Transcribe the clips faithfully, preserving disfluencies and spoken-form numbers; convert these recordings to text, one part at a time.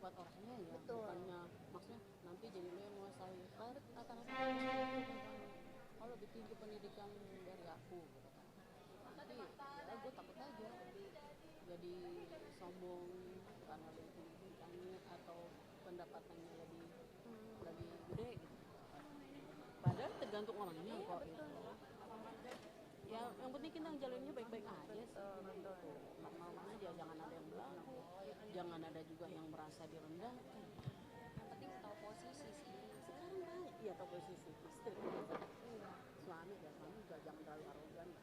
Orangnya ya, betul. Bukannya maksudnya nanti jadi lo yang menguasai. Kalau kata-kata, "Kau lebih tinggi pendidikan dari aku," gitu kan. Nanti ya, gue takut aja jadi sombong karena lebih tinggi pendidikannya atau pendapatannya lebih, hmm, lebih gede gitu. Padahal tergantung orangnya. Iya, kok, betul, gitu. Ya, yang penting kita jalaninnya baik-baik aja sih. Betul, betul. Normal-normal aja, jangan ada yang belagu, jangan ada juga yang merasa direndahkan. Yang penting tahu posisi sih. Sekarang banyak, iya, tahu posisi. Istri kan biasa. Iya. Suami, ya, suami juga jangan terlalu arogan lah.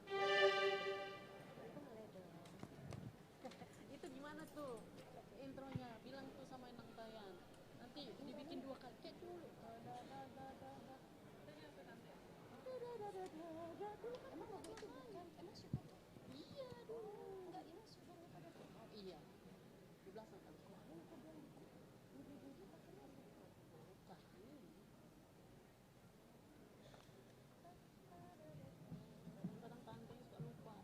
Itu mulai dong. Itu gimana tuh intronya? Bilang tuh sama Inang Tayan. Nanti dibikin dua kali, kayak dulu. Da, da, da, da, da. Da, da, da, da, da, da. Dulu kan emang waktu itu bukan, emang suka tuh? Iya, dulu. Enggak, ini suka pada tuh. Oh, iya. Dua belas tahun lalu. Lupa.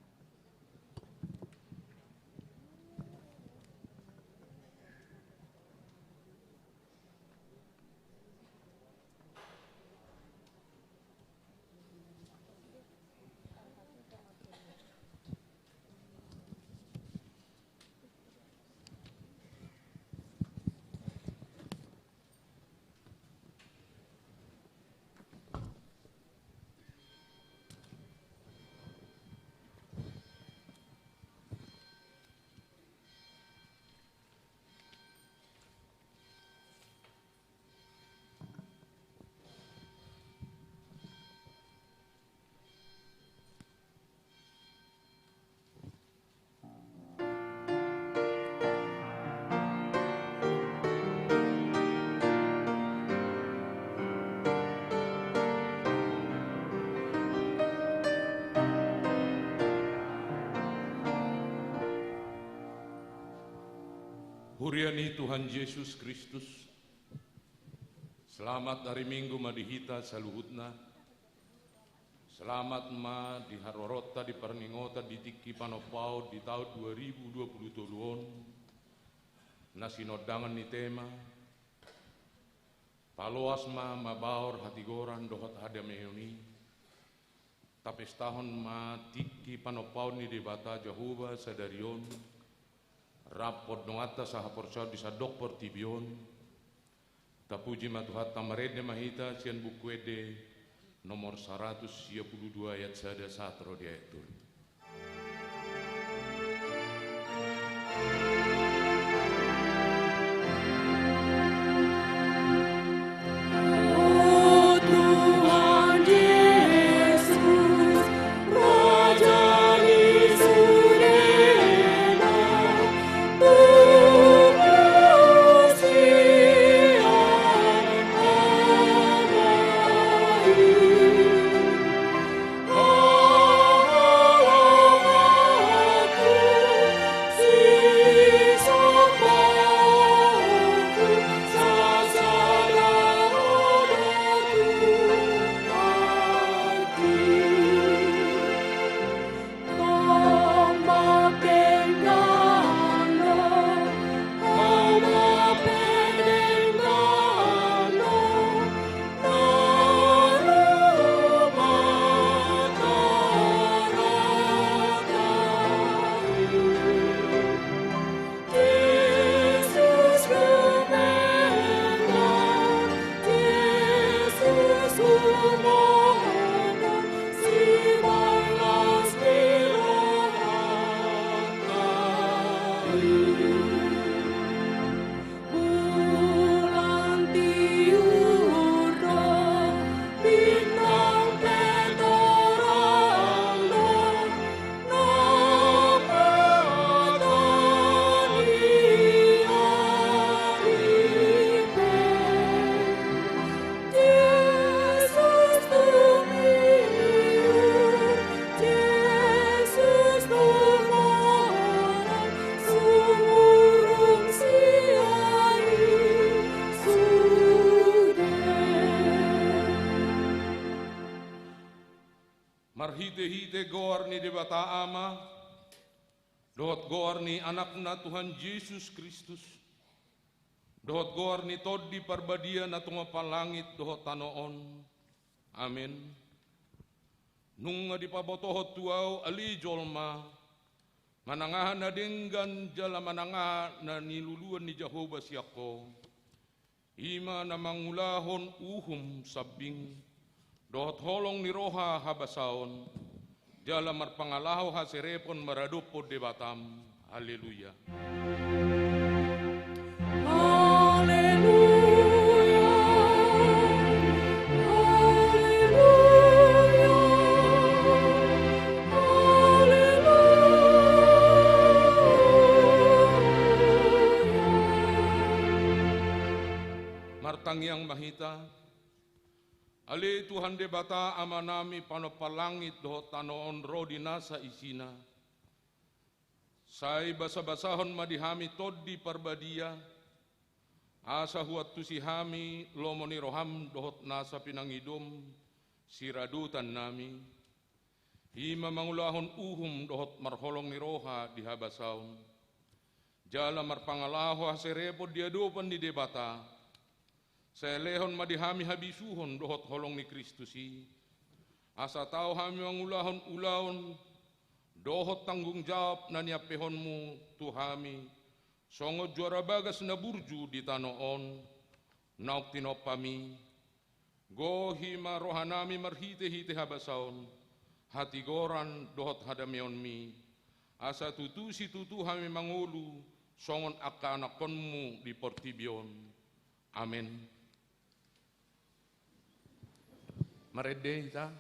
Huria ni Tuhan Jesus Kristus, selamat hari Minggu ma di hita saluhutna. Selamat ma di haroroanta di parningotan di tingki panompaon di taon dua ribu dua puluh tolu on, na sinondangan ni tema: Paloas ma mabaor hatigoran dohot hadameon i. Tapestahon ma tingki panompaon ni Debata Jahowa sadari on, rap donganta sahaporseaon di sandok portibi on. Tapuji ma Tuhanta, marende ma hita sian Buku Ende nomor saratus sia pulu dua ayat sada sahat ro di ayat tolu. O Tuhan Jesus, Raja ni surga, Marhitehite goar ni Debata Ama dohot goar ni Anakna Tuhan Jesus Kristus, Dohot goar ni Tondi Parbadia na tumompa langit dohot tano on. Amen. Nunga dipabotohon tu ahu ale jolma, manang aha na denggan jala manang aha na niluluan ni Jahowa sian ho. I ma na mangulahon uhum sambing, dohot holong ni roha habasaon, jala marpangalaho haserepon maradophon Debatam. Haleluya. Haleluya. Haleluya. Haleluya. Martangiang ma hita. Ale Tuhan Debata Amanami, panompa langit dohot tano on ro di nasa isina, sai basabasahon ma di hami Tondi Parbadia, asa huantusi hami lomo ni roham dohot nasa pinangidom, siradotan nami. I ma mangulahon uhum dohot marholong ni roha di habasaon, jala marpangalaho haserepon di adopan ni Debata. Sai lehon ma di hami habisuhon dohot holong ni Kristus i, asa tau hami mangulahon ulaon dohot tanggung jawab na niampehonmu tu hami, songon juara bagas na burju di tano on, naung tinompami. Gohi ma rohanami marhitehite habasaon, hatigoran dohot hadameonmi, asa tutu situtu hami mangolu songon angka anakkonmu di portibi on. Amen. Marende hita.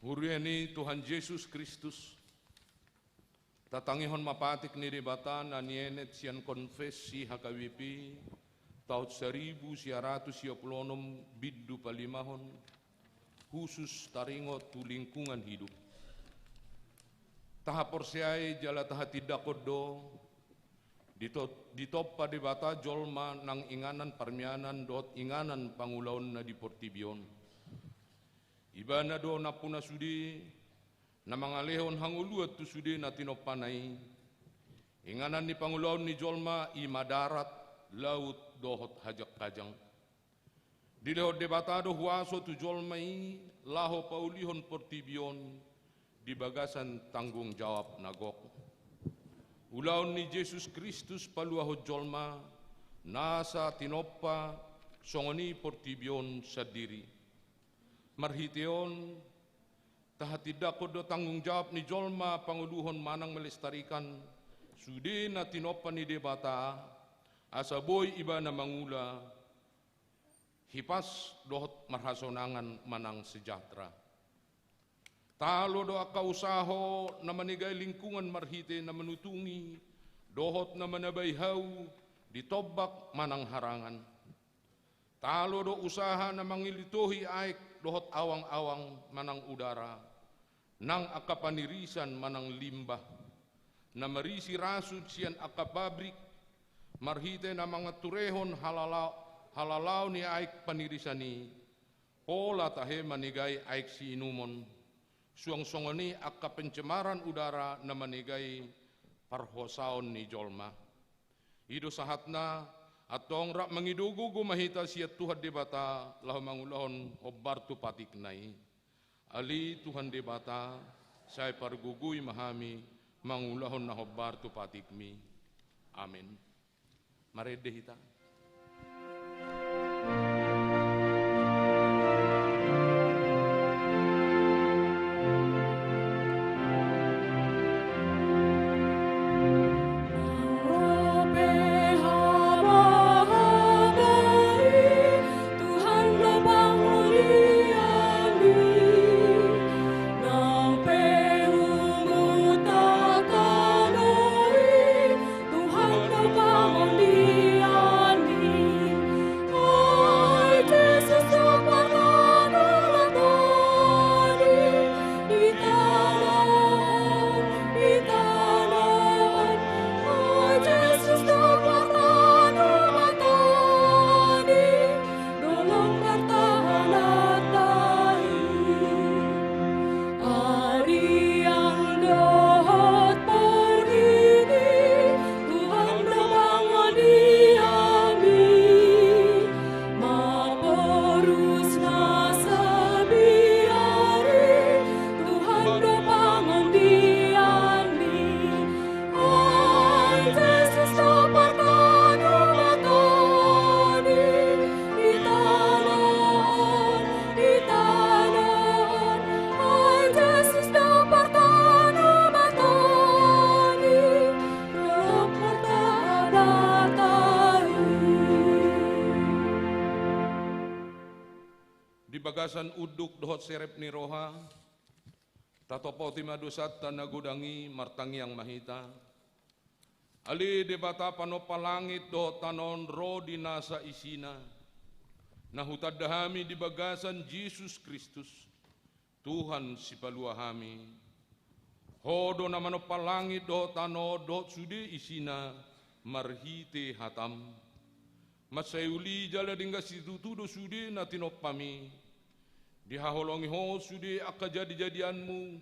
Huria ni Tuhan Jesus Kristus, tatangihon ma patik ni Debata na nienet sian konfesi H K B P tahun saribu sia ratus sia pulu onom bindu palimahon, khusus taringot tu lingkungan hidup. Tahaporseai jala tahatindangkon do, dito-, ditompa Debata jolma nang inganan parmianan dohot inganan pangulaonna di portibi on. Ibana do nampuna sude, na mangalehon hangoluan tu sude na tinompana i. Inganan ni pangulaon ni jolma i ma darat, laut dohot hajangkajang. Dilehon Debata do huaso tu jolma i laho paulihon portibi on di bagasan tanggung jawab na gok. Ulaon ni Jesus Kristus paluahon jolma, nasa tinompa songon i portibi on sandiri. Marhite on, tahatindangkon do tanggung jawab ni jolma pangoluhon manang melestarikan sude na tinompa ni Debata, asa boi ibana mangula hipas dohot marhasonangan manang sejahtera. Talo do angka usaho na manegai lingkungan marhite na manutungi dohot na manabai hau di tombak manang harangan. Talo do usaha na mangilitohi aek dohot awang-awang manang udara, nang angka panirisan manang limbah, na marisi rasut sian angka pabrik, marhite na manganturehon halala-, halalao ni aek panirisan i, pola tahe manegai aek siinumon, suang songon i angka pencemaran udara na manegai parhosaon ni jolma. I do sahatna, antong rap mangido gogo ma hita sian Tuhan Debata laho mangulahon hombar tu patikna i. Ale Tuhan Debata, sai pargogoi ma hami mangulahon na hombar tu patikmi. Amen. Marende hita. Tuhan do pangolianmi. Ai Jesus do partanabatan i di tano on, di tano on. Ai Jesus do partanabatan i, dolok partahananta i. Arian dohot porgin i, Tuhan do pangolianmi. Maporus na sabiar i, Tuhan do pangolianmi. Ai Jesus do partanabatan i, di tano on, di tano on. Ai Jesus do partanabatan i, dolok partahananta i. Di bagasan unduk dohot serep ni roha, tatopoti ma dosanta na godang i, martangiang ma hita. Ale Debata panompa langit dohot tano on ro di nasa isina, na hutanda hami di bagasan Jesus Kristus, Tuhan sipalua hami. Ho do na manompa langit dohot tano on dohot sude isina marhite hatam. Mansai uli jala denggan situtu do sude na tinompami. Dihaholongi ho sude angka jadijadianmu,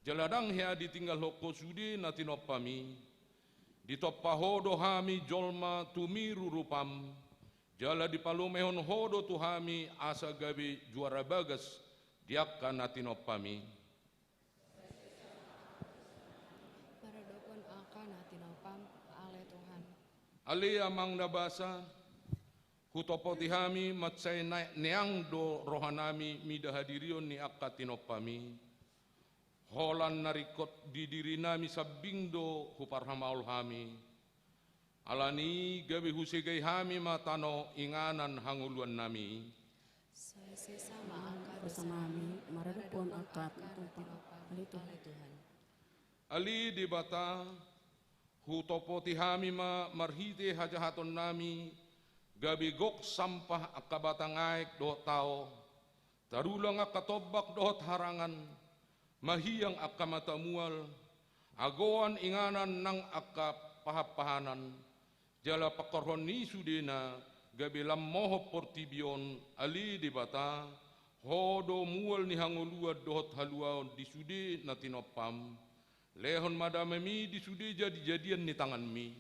jala ndang hea ditinggalhon ho sude na tinompami. Ditompa ho do hami jolma tumiru rupam, jala dipalumehon ho do tu hami asa gabe juara bagas di angka na tinompami. Maradophon angka na tinompam, ale Tuhan. Ale Amang na basa, hutopoti hami mansai na neang do rohanami mida hadirion ni angka tinompami. Holan na ringkot di dirinami sambing do huparhamaol hami. Alani i gabe husegai hami ma tano inganan hangoluannami. Sai sesa ma angka dosanami, maradophon angka na tinompam, ale Tuhan. Ale Debata, hutopoti hami ma marhite hajahatonnami, gabe gok sampah angka batang aek dohot tao, tarulang angka tombak dohot harangan, mahiang angka mata mual, agoan inganan nang angka pahanpahanan, jala pangkorhon ni sudena gabe lam mohop portibi on, ale Debata, ho do mual ni hangoluan dohot haluaon di sude na tinompam. Lehon ma damemi di sude jadijadian ni tanganmi.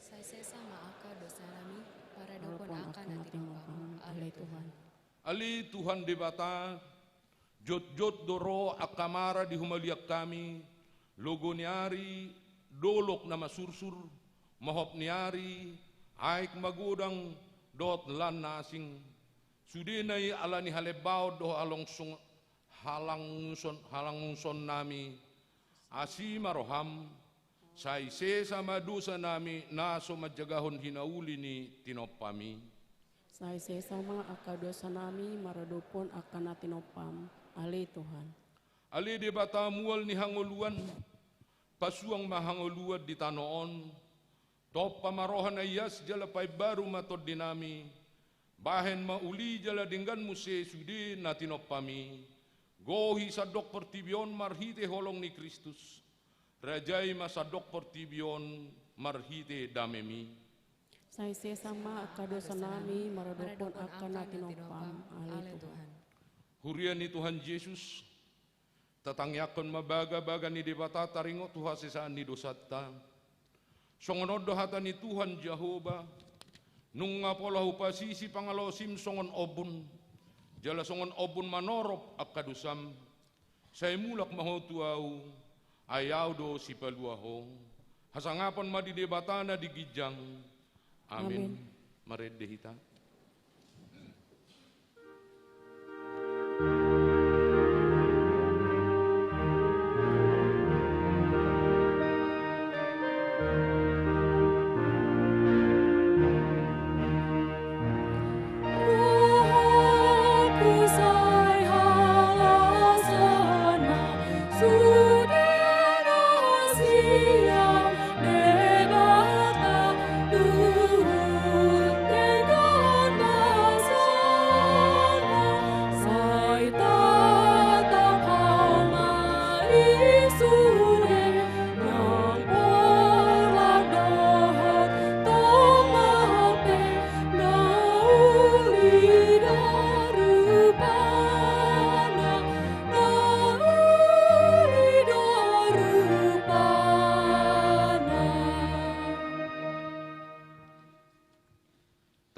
Sai sesa ma angka dosanami, maradophon angka na tinompam, ale Tuhan. Ale Tuhan Debata, jotjot do ro angka mara di humaliang hami, logo ni ari, dolok na masursur, mohop ni ari, aek magodang, dohot lan na asing. Sudena i ala ni halembaon dohot halongso-, halanguson-, halanguhononnami. Asi ma roham, sai sesa ma dosanami na so manjagahon hinauli ni tinompami. Sai sesa ma angka dosanami maradophon angka na tinompam, ale Tuhan. Ale Debata mual ni hangoluan, pasuang ma hangoluan di tano on, tompa ma roha na ias jala paimbaru ma tondinami, bahen ma uli jala denggan muse sude na tinompami, gohi sandok portibi on marhite holong ni Kristus, rajai ma sandok portibi on marhite damemi. Sai sesa ma angka dosanami maradophon angka na tinompam, ale Tuhan. Huria ni Tuhan Jesus, tatangiangkon ma bagabaga ni Debata taringot tu hasesaan ni dosanta. Songon on do hata ni Tuhan Jahowa, nunga pola hupasisi pangalaosim songon ombun, jala songon ombun manorop angka dosam, sai mulak ma ho tu ahu, ai ahu do sipalua ho. Hasangapon ma di Debata na di ginjang. Amin. Amin. Marende hita.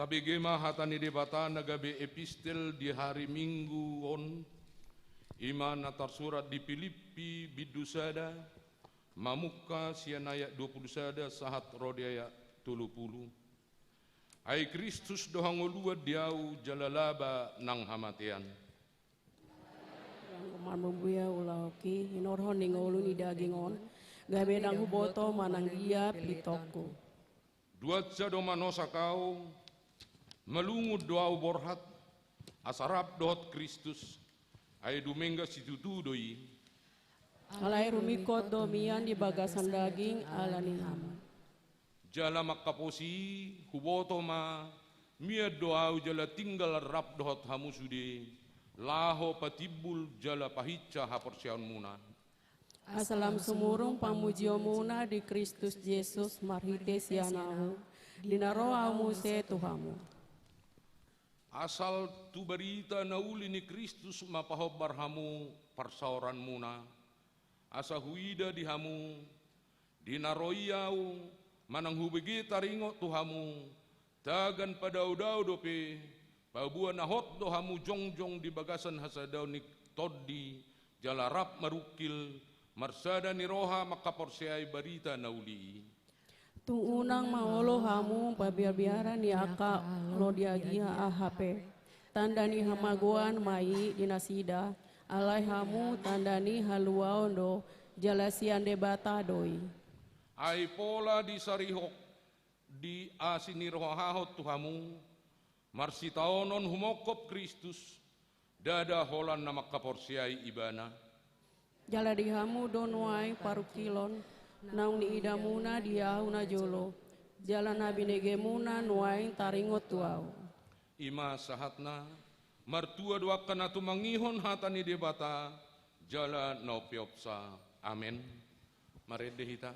Tabege ma hata ni Debata na gabe epistel di hari Minggu on, i ma na tarsurat di Pilippi bindu sada, mamungka sian ayat dua pulu sada sahat ro di ayat tolu pulu. Ai Kristus do hangoluan di ahu jala laba nang hamatean. Anggo marmumbui ahu ulaonki, hinorhon ni ngolu ni daging on, gabe ndang huboto manang dia pilitongku. Duansa do manosak ahu, malungun do ahu borhat, asa rap dohot Kristus, ai dumenggan situtu do i. Alai rumingkot do mian di bagasan daging ala ni hamu. Jala mangkaposi i, huboto ma, mian do ahu jala tinggal rap dohot hamu sude, laho patimbul jala pahinsa haporseaonmuna. Asa lam sumurung pamujionmuna di Kristus Jesus marhite sian ahu, di na ro ahu muse tu hamu. Asal tu barita na uli ni Kristus ma pahombar hamu parsaoranmuna, asa huida di hamu, di na ro i ahu, manang hubege taringot tu hamu, tagan padaodao dope, paboa na hot do hamu jongjong di bagasan hasadaon ni tondi, jala rap marungkil, marsada ni roha mangkaporseai barita na uli i. Tung unang ma olo hamu pabiarbiaran ni angka ro di agia aha pe. Tanda ni hamagoan ma i di nasida, alai hamu tanda ni haluaon do, jala sian Debata do i. Ai pola disarihon di asi ni rohahon tu hamu, marsitaonon humongkop Kristus, ndada holan na mangkaporseai Ibana. Jala di hamu do nuaeng parungkilon, naung niidamuna di ahu najolo, jala na binegemuna nuaeng taringot tu ahu. I ma sahatna, martua do angka na tumangihon hata ni Debata, jala na umpeopsa. Amen. Marende hita.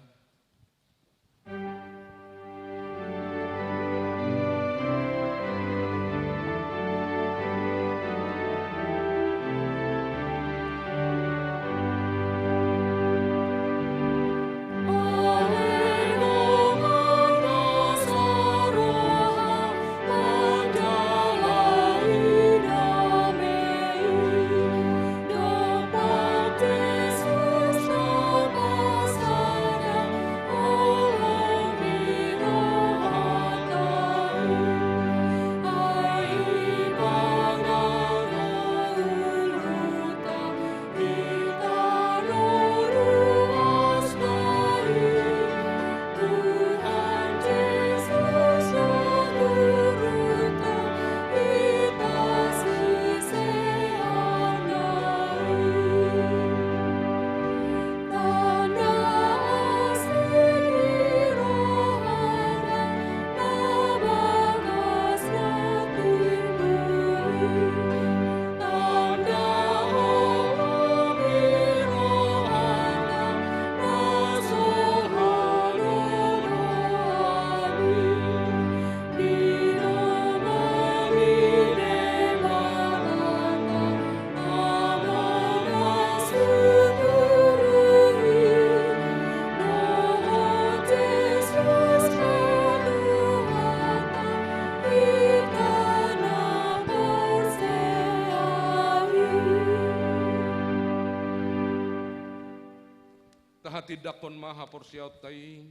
Hatindanghon ma haporseaonta i,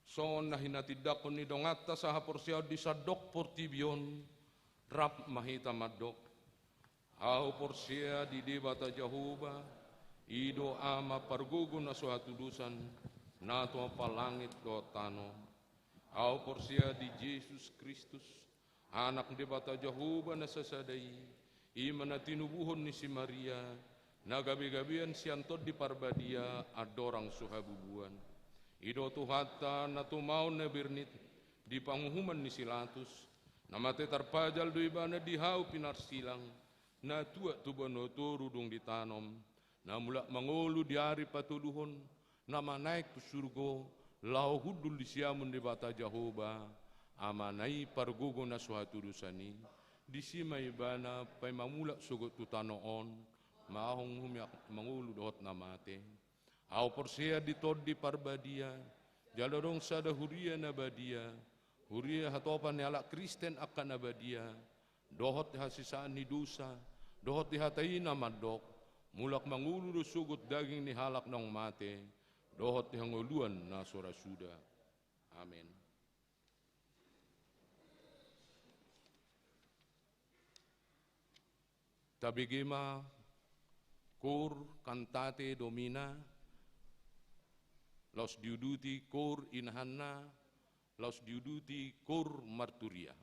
songon na hinatindanghon ni donganta sahaporseaon di sandok portibi on, rap ma hita mandok. Ahu porsea di Debata Jahowa, i do Ama pargogo na so hatudosan, na tumompa langit dohot tano. Ahu porsea di Jesus Kristus, Anak Debata Jahowa na sasada i, i ma na tinubuhon ni si Maria, na gabegabean sian Tondi Parbadia andorang so habubuan. I do Tuhanta na tumaon na bernit di panguhuman ni si Latus, na mate tarpajal do ibana di hau pinarsilang, na tuat tu banua toru dung ditanom, na mulak mangolu di ari patoluhon, na manaek tu surgo, laho hundul di siamun Debata Jahowa, Amana i pargogo na so hatudosan i, disi ma ibana paima mulak sogot tu tano on, manguhumi na mangolu dohot na mate. Ahu porsea di Tondi Parbadia, jala adong sada huria na badia, huria hatopan ni halak Kristen angka na badia, dohot hasesaan ni dosa, dohot di hata i na mandok, mulak mangolu do sogot daging ni halak naung mate, dohot di hangoluan na so ra suda. Amen. Tabege ma Cor Cantate Domine, laos diuduti Cor Inhanna, laos diuduti Cor Marturia.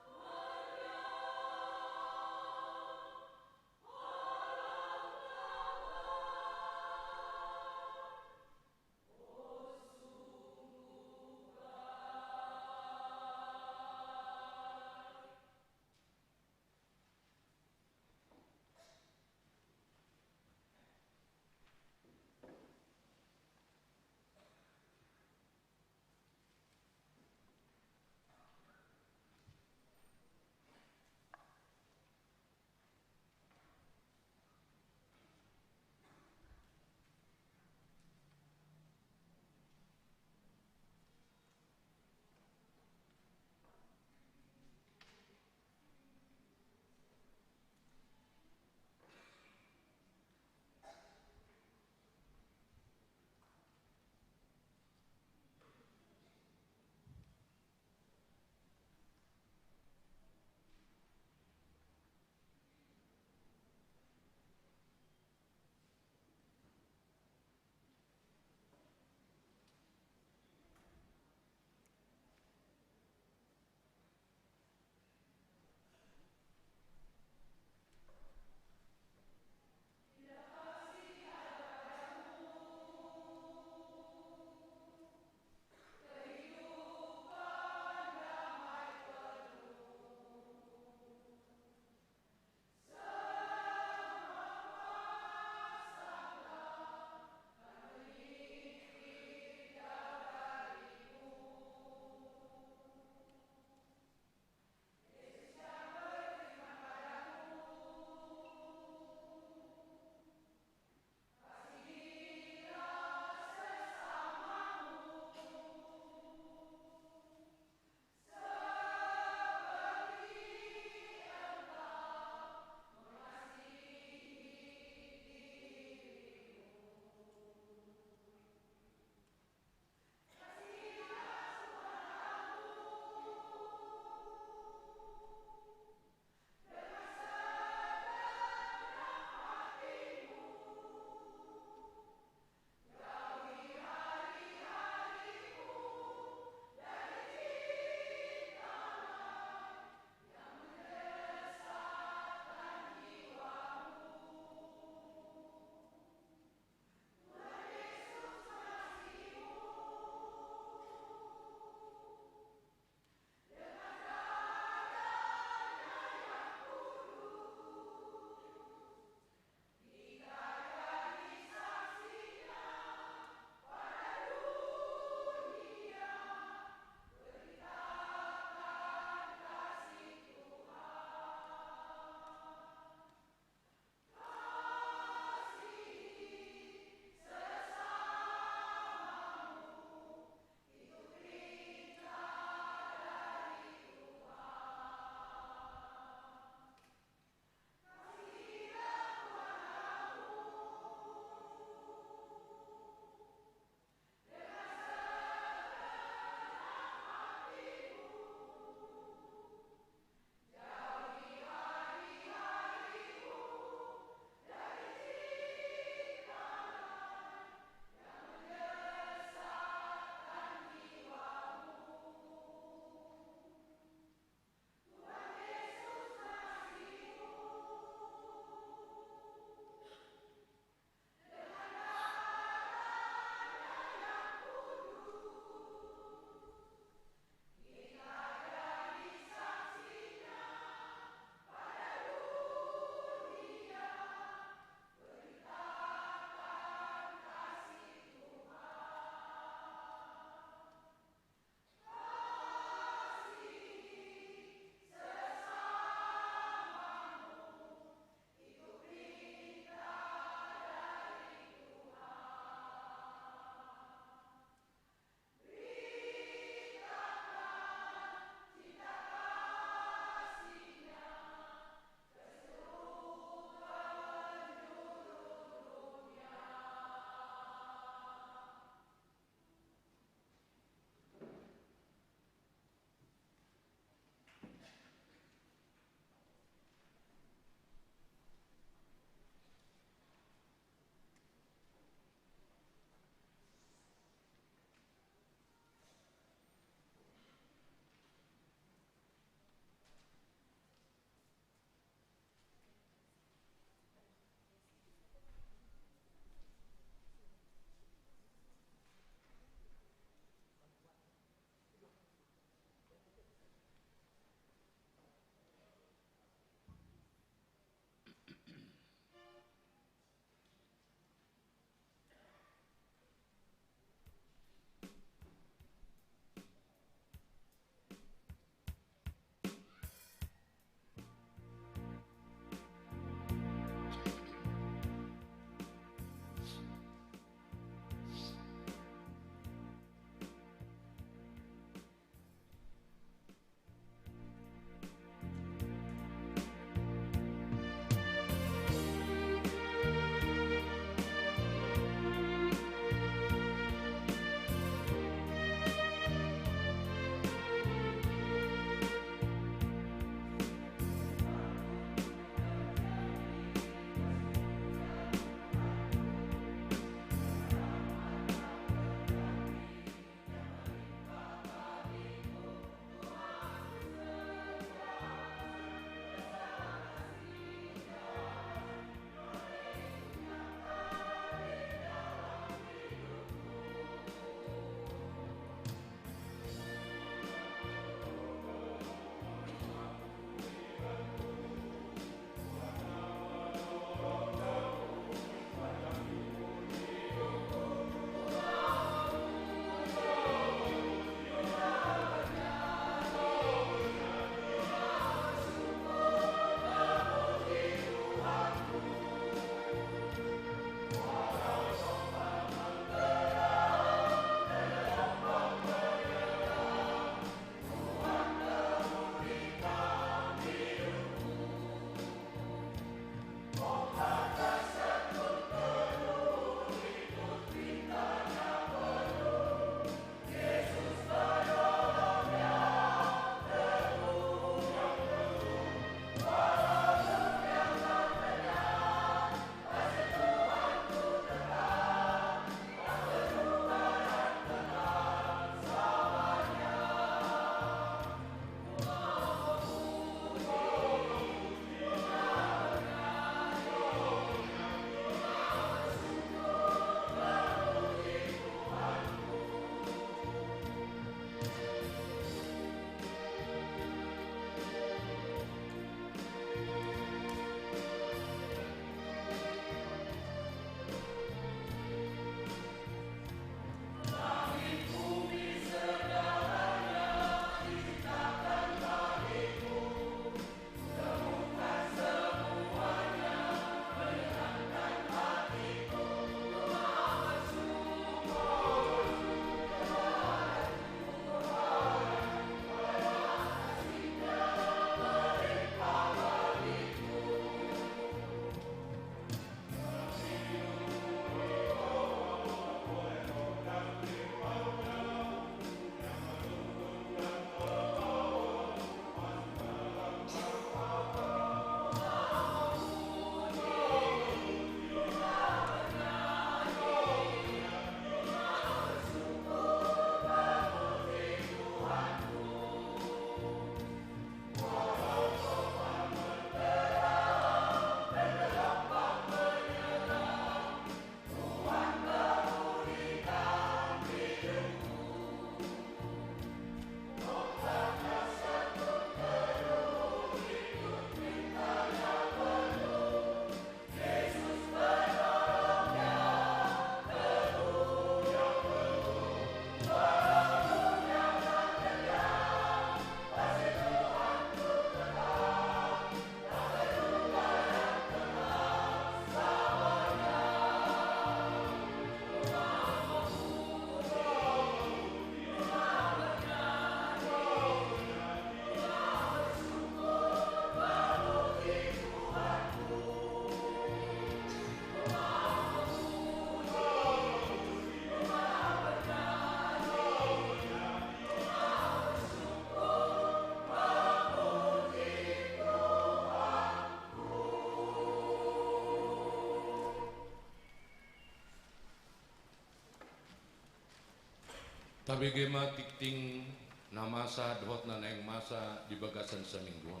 Tabege ma tingting na masa dohot na naeng masa di bagasan saminggu on.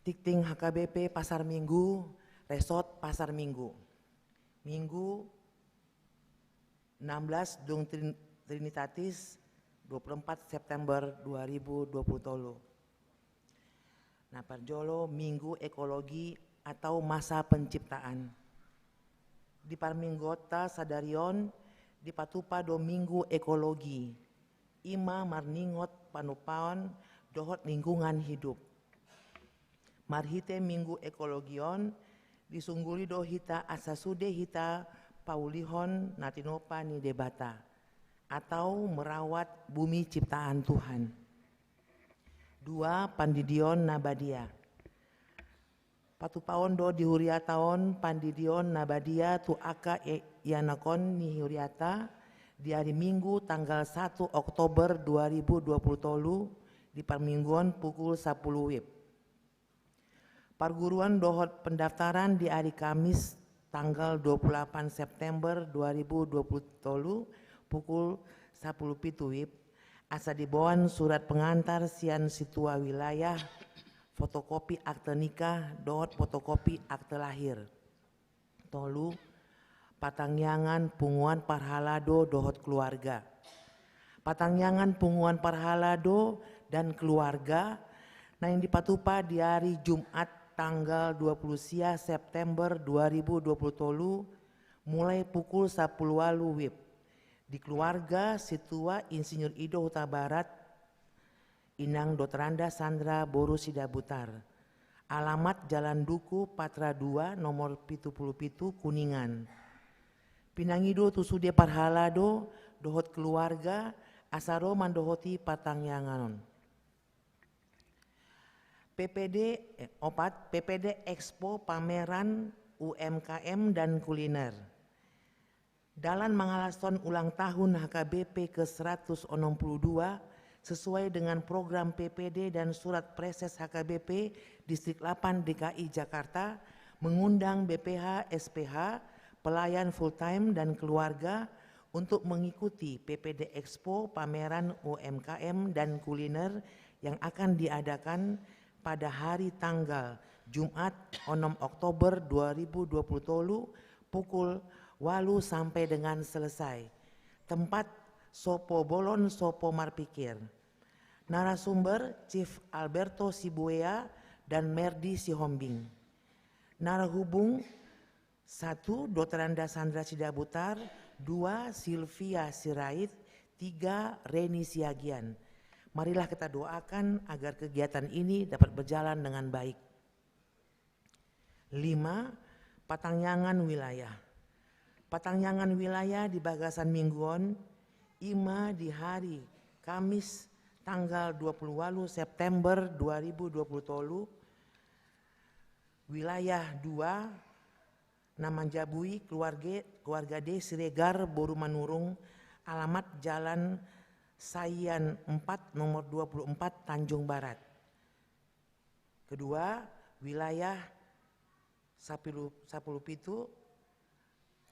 Tingting H K B P Pasar Minggu, Resort Pasar Minggu. Minggu enam belas Dung Trin-, Trinitatis, dua puluh empat September dua ribu dua puluh tolu. Na parjolo, Minggu Ekologi atau masa penciptaan. Di parmingguonta sadari on dipatupa do Minggu Ekologi, i ma marningot panumpaon dohot lingkungan hidup. Marhite Minggu Ekologi on disungguli do hita asa sude hita paulihon na tinompa ni Debata atau merawat bumi ciptaan Tuhan. Dua, pandidion na badia. Patupaon do di huriata on pandidion na badia tu angka i-, ianakhon ni huriata di ari Minggu tanggal satu Oktober dua ribu dua puluh tolu di parmingguon pukul sapuluh wib. Parguruan dohot pendaftaran di ari Kamis tanggal dua puluh delapan September dua ribu dua puluh tolu pukul sapuluh pitu wib, asa diboan surat pengantar sian situa wilayah, fotokopi akte nikah dohot fotokopi akte lahir. Tolu, patangiangan punguan parhalado dohot keluarga. Patangiangan punguan parhalado dan keluarga naeng dipatupa di ari Jumat tanggal dua puluh sia September dua ribu dua puluh tolu, mulai pukul sapuluh ualu wib, di keluarga situa Insinyur Ido Hutabarat, Inang Dotranda Sandra boru Sidabutar. Alamat Jalan Duku, Patra dua, nomor pitu pulu pitu, Kuningan. Pinangido tu sude parhalado dohot keluarga asa ro mandohoti patangiangan on. P P D, eh, opat, P P D Expo Pameran U M K M dan Kuliner. Dalan mangalashon ulang tahun H K B P ke seratus onom puluh dua sesuai dengan program P P D dan surat preses H K B P Distrik delapan D K I Jakarta mengundang B P H S P H, pelayan full time dan keluarga untuk mengikuti P P D Expo Pameran U M K M dan Kuliner yang akan diadakan pada hari tanggal Jumat onom Oktober dua ribu dua puluh tolu pukul ualu sampai dengan selesai. Tempat, Sopo Bolon Sopo Marpikir. Narasumber, Chief Alberto Sibuea dan Merdi Sihombing. Narahubung, satu, Dotranda Sandra Sidabutar, dua, Silvia Sirait, tiga, Reni Siagian. Marilah kita doakan agar kegiatan ini dapat berjalan dengan baik. Lima, patangiangan wilayah. Patangiangan wilayah di bagasan minggu on, i ma di hari Kamis tanggal dua puluh ualu September dua ribu dua puluh tolu, wilayah dua, na manjabui keluarga, keluarga D Siregar boru Manurung, alamat Jalan Saian empat nomor dua puluh empat, Tanjung Barat. Kedua, wilayah sapulu, sapulu pitu,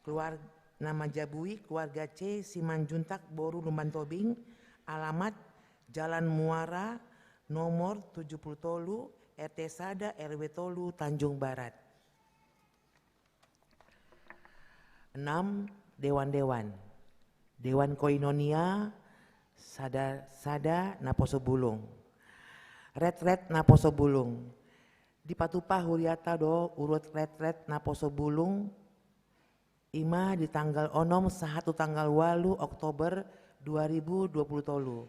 keluar-, na manjabui keluarga C Simanjuntak boru Lumban Tobing, alamat Jalan Muara nomor tujuh puluh tolu, R T sada, R W tolu, Tanjung Barat. Enam, dewan-dewan. Dewan Koinonia, sada, sada naposo bulung. Retret naposo bulung. Dipatupa huriata do uruan retret naposo bulung, i ma di tanggal onom sahat tu tanggal ualu Oktober dua ribu dua puluh tolu.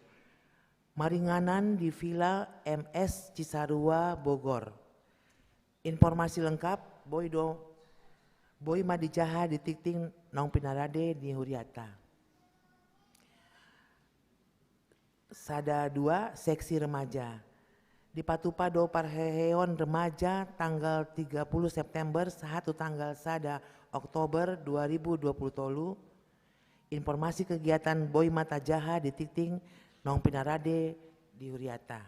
Maringanan di Villa M S Cisarua, Bogor. Informasi lengkap boi do, boi ma dijaha di tingting naung pinarade di huriata. Sada dua, seksi remaja. Dipatupa do parheheon remaja tanggal tiga puluh September sahat tu tanggal sada Oktober dua ribu dua puluh tolu. Informasi kegiatan boi ma tajaha di tingting naung pinarade di huriata.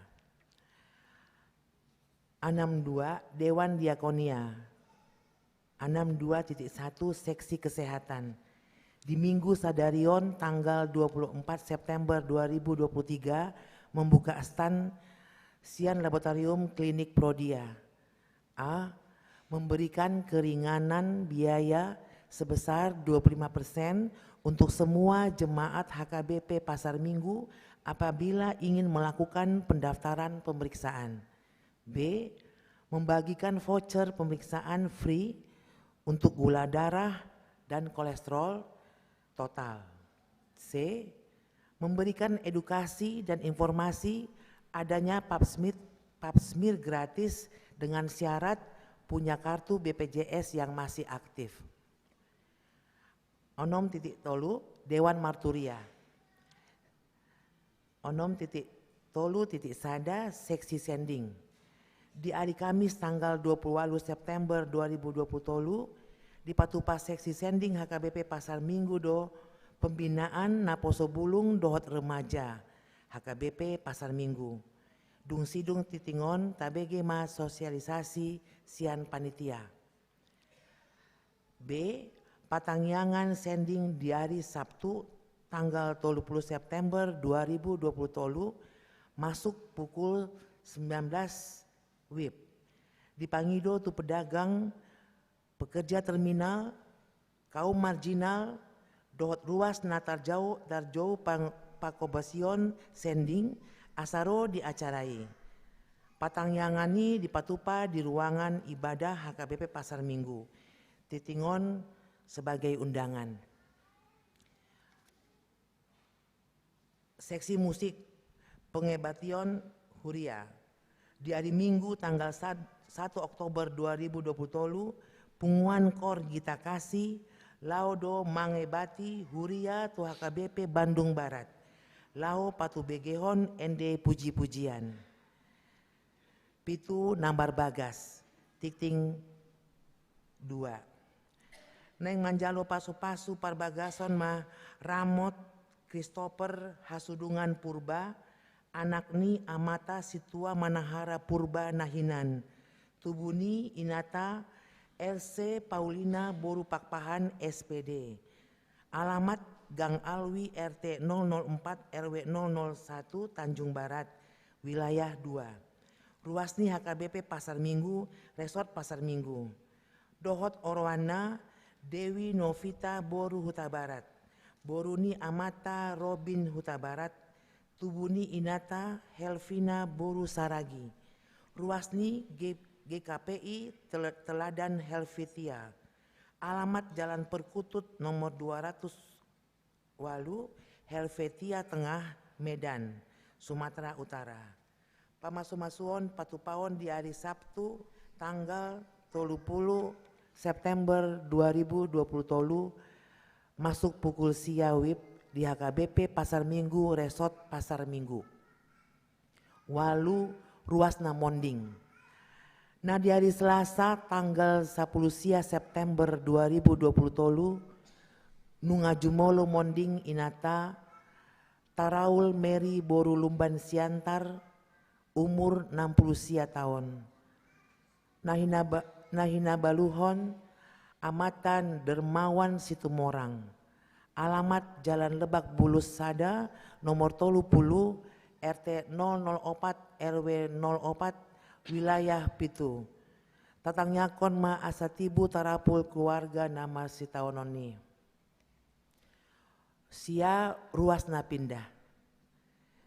Enam dua, Dewan Diakonia. Enam dua titik satu, seksi kesehatan. Di Minggu sadari on, tanggal dua puluh empat September dua ribu dua puluh tiga, membuka stan sian Laboratorium Klinik Prodia. A. Memberikan keringanan biaya sebesar dua puluh lima persen untuk semua jemaat H K B P Pasar Minggu apabila ingin melakukan pendaftaran pemeriksaan. B. Membagikan voucher pemeriksaan free untuk gula darah dan kolesterol total. C. Memberikan edukasi dan informasi adanya pap smear, pap smear gratis dengan syarat punya kartu B P J S yang masih aktif. Onom titik tolu, Dewan Marturia. Onom titik tolu titik sada, seksi sending. Di ari Kamis tanggal dua puluh walu September dua ribu dua puluh tolu, dipatupa seksi sending H K B P Pasar Minggu do pembinaan naposo bulung dohot remaja H K B P Pasar Minggu. Dung sidung tingting on tabege ma sosialisasi sian panitia. B. Patangiangan sending di ari Sabtu tanggal tolu puluh September dua ribu dua puluh tolu masuk pukul sembilan belas wib. Dipangido tu pedagang, pekerja terminal, kaum marginal, dohot ruas na tarjou, tarjou pang-, pangkobasion sending asa ro di acara i. Patangiangan i dipatupa di ruangan ibadah H K B P Pasar Minggu. Tingting on sebagai undangan. Seksi musik pengebation huria. Di ari Minggu tanggal sad-, satu Oktober dua ribu dua puluh tolu, punguan Kor Gita Kasih laho do mangebati huria tu H K B P Bandung Barat, laho patubegehon ende puji-pujian. Pitu, nambar bagas, tingting dua. Naeng manjalo pasu-pasu parbagason ma Ramot Christopher Hasudungan Purba, anak ni amanta Situa Manahara Purba na hinan, tubu ni inanta Else Paulina boru Pakpahan, S P D. Alamat Gang Alwi, R T nol nol empat, R W nol nol satu, Tanjung Barat, wilayah dua. Ruas ni H K B P Pasar Minggu, Resort Pasar Minggu. Dohot oroanna Dewi Novita boru Hutabarat, boru ni amanta Robin Hutabarat, tubu ni inanta Helvina boru Saragi. Ruas ni G-, G K P I Tel-, Teladan Helvetia. Alamat Jalan Perkutut nomor dua ratus walu, Helvetia Tengah, Medan, Sumatera Utara. Pamasu-masuon patupaon di ari Sabtu tanggal tolu puluh September dua ribu dua puluh tolu, masuk pukul sia wib di H K B P Pasar Minggu, Resort Pasar Minggu. Walu, ruas na monding. Na di ari Selasa tanggal sapuluh sia September dua ribu dua puluh tolu, nunga jumolo monding inanta Taraul Mary boru Lumban Siantar, umur enam puluh sia taon. Na hinaba-, na hinabaluhon amanta Dermawan Situmorang. Alamat Jalan Lebak Bulus sada, nomor tolu puluh, R T nol nol opat, R W nol opat, wilayah pitu. Tatangiangkon ma asa tibu tarapul keluarga na marsitaonon i. Sia, ruas na pindah.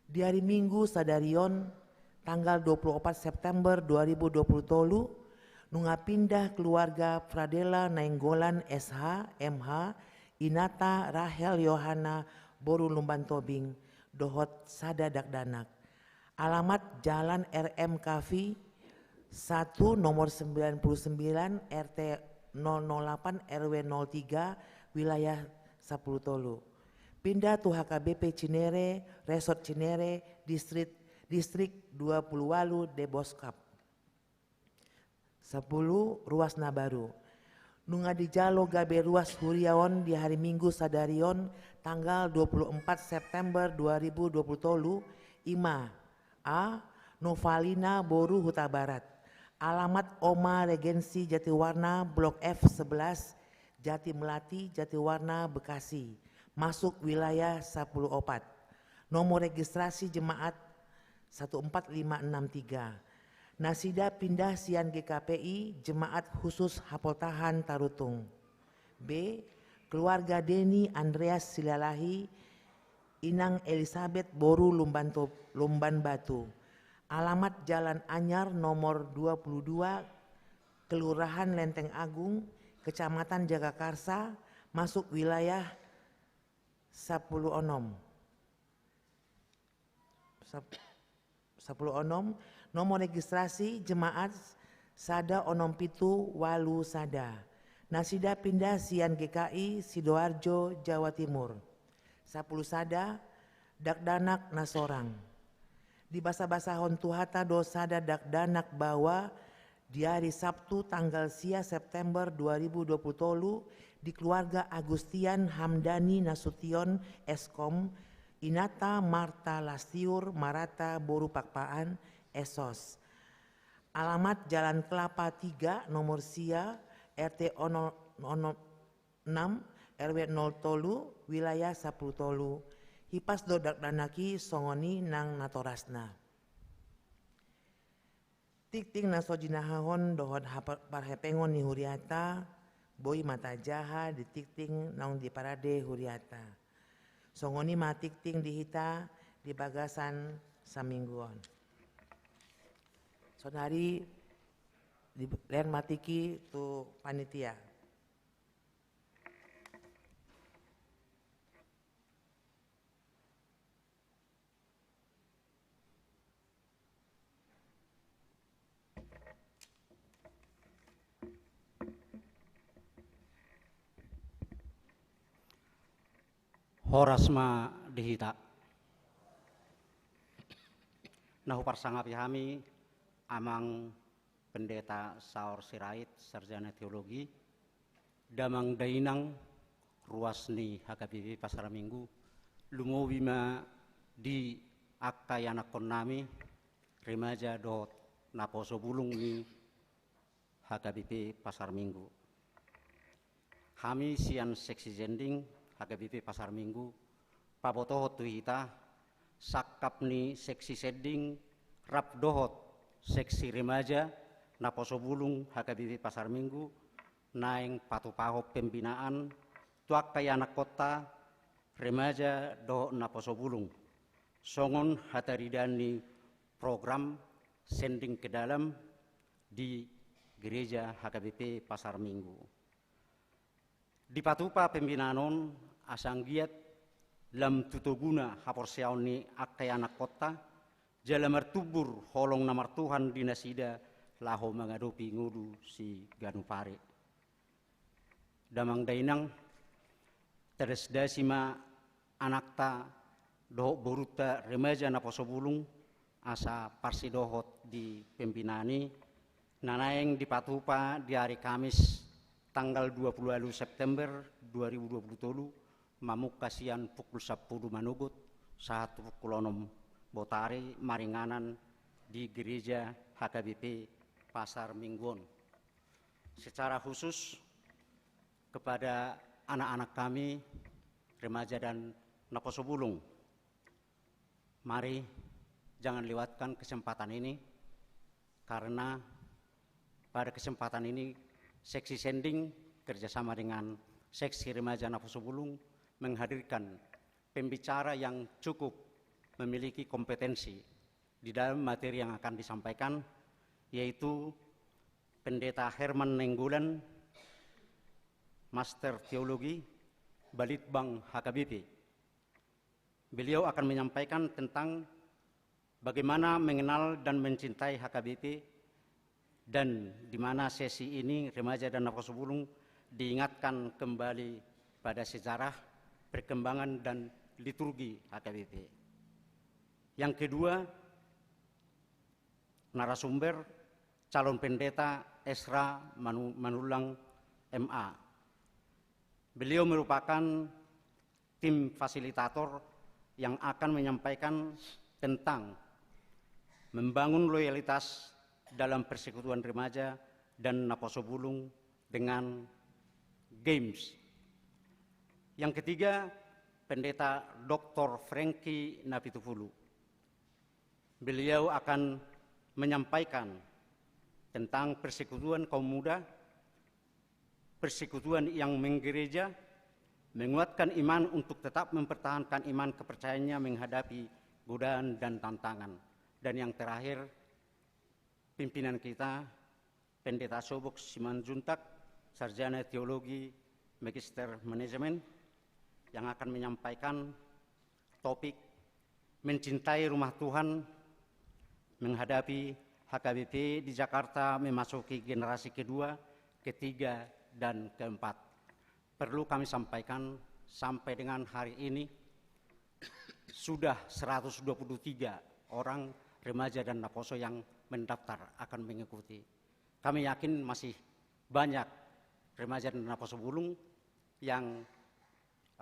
Di ari Minggu sadari on, tanggal dua puluh opat September dua ribu dua puluh tolu, nunga pindah keluarga Pradela Nainggolan, S H, M H, inanta Rahel Yohana boru Lumban Tobing, dohot sada dakdanak. Alamat Jalan R M Kavi satu, nomor sembilan puluh sembilan, R T nol nol delapan, R W nol tiga, wilayah sapuluh tolu. Pindah tu H K B P Cinere, Resort Cinere, Distrik, Distrik dua puluh walu, Deboskap. Sapuluh, ruas na baru. Nunga dijalo gabe ruas huria on di ari Minggu sadari on, tanggal dua puluh empat September dua ribu dua puluh tolu, i ma: A. Novalina boru Hutabarat. Alamat Oma Regensi Jatiwarna, Blok F sebelas, Jati Melati, Jatiwarna, Bekasi, masuk wilayah sapuluh opat. Nomor registrasi jemaat satu empat lima enam tiga. Nasida pindah sian G K P I, Jemaat Khusus Hapoltahan Tarutung. B, keluarga Deni Andreas Silalahi, Inang Elisabeth boru Lumban To-, Lumban Batu. Alamat Jalan Anyar nomor dua puluh dua, Kelurahan Lenteng Agung, Kecamatan Jagakarsa, masuk wilayah sapuluh onom. Sap-, sapuluh onom, nomor registrasi jemaat sada onom pitu ualu sada. Nasida pindah sian G K I Sidoarjo, Jawa Timur. Sapuluh sada, dakdanak na sorang. Dibasabasahon Tuhanta do sada dakdanak bahwa di ari Sabtu tanggal sia September dua ribu dua puluh tolu di keluarga Agustian Hamdani Nasution, S Kom, Inanta Marta Lastiur Marata boru Pakpahan, S Sos. Alamat Jalan Kelapa tiga, nomor sia, R T onom, onom, enam, R W nol tolu, wilayah sapuluh tolu. Hipas do dakdanak i songon i nang natorasna. Tingting na so jinahahon dohot hapa-, parhepengon ni huriata, boi ma tajaha di tingting naung diparade huriata. Songon i ma tingting di hita di bagasan saminggu on. Saonari dilean ma tingki tu panitia. Horas ma di hita. Na huparsangapi hami Amang Pendeta Saur Sirait, Sarjana Teologi, damang dainang ruas ni H K B P Pasar Minggu, lumobi ma di angka ianakkonnami, remaja dohot naposo bulung ni H K B P Pasar Minggu. Hami sian Seksi Sending H K B P Pasar Minggu, pabotohon tu hita, sangkap ni Seksi Sending rap dohot Seksi Remaja naposo bulung H K B P Pasar Minggu, naeng patupahon pembinaan tu angka ianakkonta remaja dohot naposo bulung, songon hataridaan ni program Sending ke Dalam di Gereja H K B P Pasar Minggu. Dipatupa pembinaan on asa anggiat lam tu toguna haporseaon ni angka ianakkonnta, jala martumbur holong na martuhan di nasida laho mangadopi ngolu siganup ari. Damang dainang, tadasdasi ma anakta dohot borunta remaja naposo bulung asa parsidohot di pembinaan i, na naeng dipatupa di ari Kamis tanggal dua puluh ualu September dua ribu dua puluh tolu, mamungka sian pukul sampulu manogot sahat tu pukul onom botari maringanan di Gereja H K B P Pasar Minggu on. Secara khusus kepada anak-anak kami, remaja dan naposo bulung, mari jangan lewatkan kesempatan ini, karena pada kesempatan ini Seksi Sending kerjasama dengan Seksi Remaja Naposo Bulung menghadirkan pembicara yang cukup memiliki kompetensi di dalam materi yang akan disampaikan, yaitu Pendeta Herman Nainggolan, Master Teologi, Balitbang H K B P. Beliau akan menyampaikan tentang bagaimana mengenal dan mencintai H K B P, dan di mana sesi ini remaja dan naposo bulung diingatkan kembali pada sejarah, perkembangan, dan liturgi H K B P. Yang kedua, narasumber calon pendeta Esra Manu-, Manullang, M A. Beliau merupakan tim fasilitator yang akan menyampaikan tentang membangun loyalitas dalam persekutuan remaja dan naposo bulung dengan games. Yang ketiga, Pendeta Doktor Frankie Napitupulu. Beliau akan menyampaikan tentang persekutuan kaum muda, persekutuan yang menggereja, menguatkan iman untuk tetap mempertahankan iman kepercayaannya menghadapi godaan dan tantangan. Dan yang terakhir, pimpinan kita, Pendeta Sobok Simanjuntak, Sarjana Teologi, Magister Manajemen, yang akan menyampaikan topik Mencintai Rumah Tuhan, Menghadapi H K B P di Jakarta Memasuki Generasi Kedua, Ketiga, dan Keempat. Perlu kami sampaikan, sampai dengan hari ini sudah seratus dua puluh tiga orang remaja dan naposo yang mendaftar akan mengikuti. Kami yakin masih banyak remaja dan naposo bulung yang,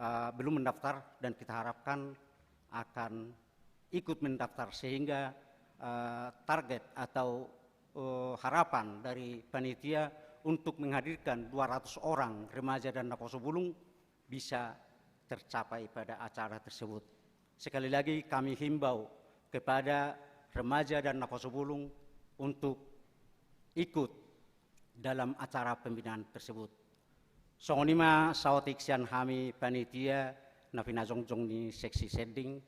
eh, belum mendaftar dan kita harapkan akan ikut mendaftar sehingga, eh, target atau, eh, harapan dari panitia untuk menghadirkan dua ratus orang remaja dan naposo bulung bisa tercapai pada acara tersebut. Sekali lagi kami himbau kepada remaja dan naposo bulung untuk ikut dalam acara pembinaan tersebut. Songon i ma saotik sian hami panitia na pinajongjong ni seksi sending,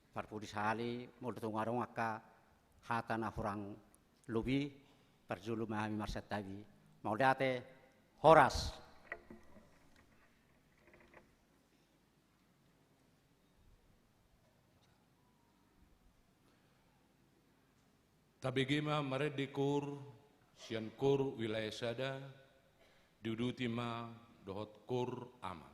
parpudi sahali, molo tung adong angka hata na hurang lobi, parjolo ma hami marsantabi. Mauliate, horas. Tabege ma marende koor sian koor wilayah sada, diuduti ma dohot koor ama.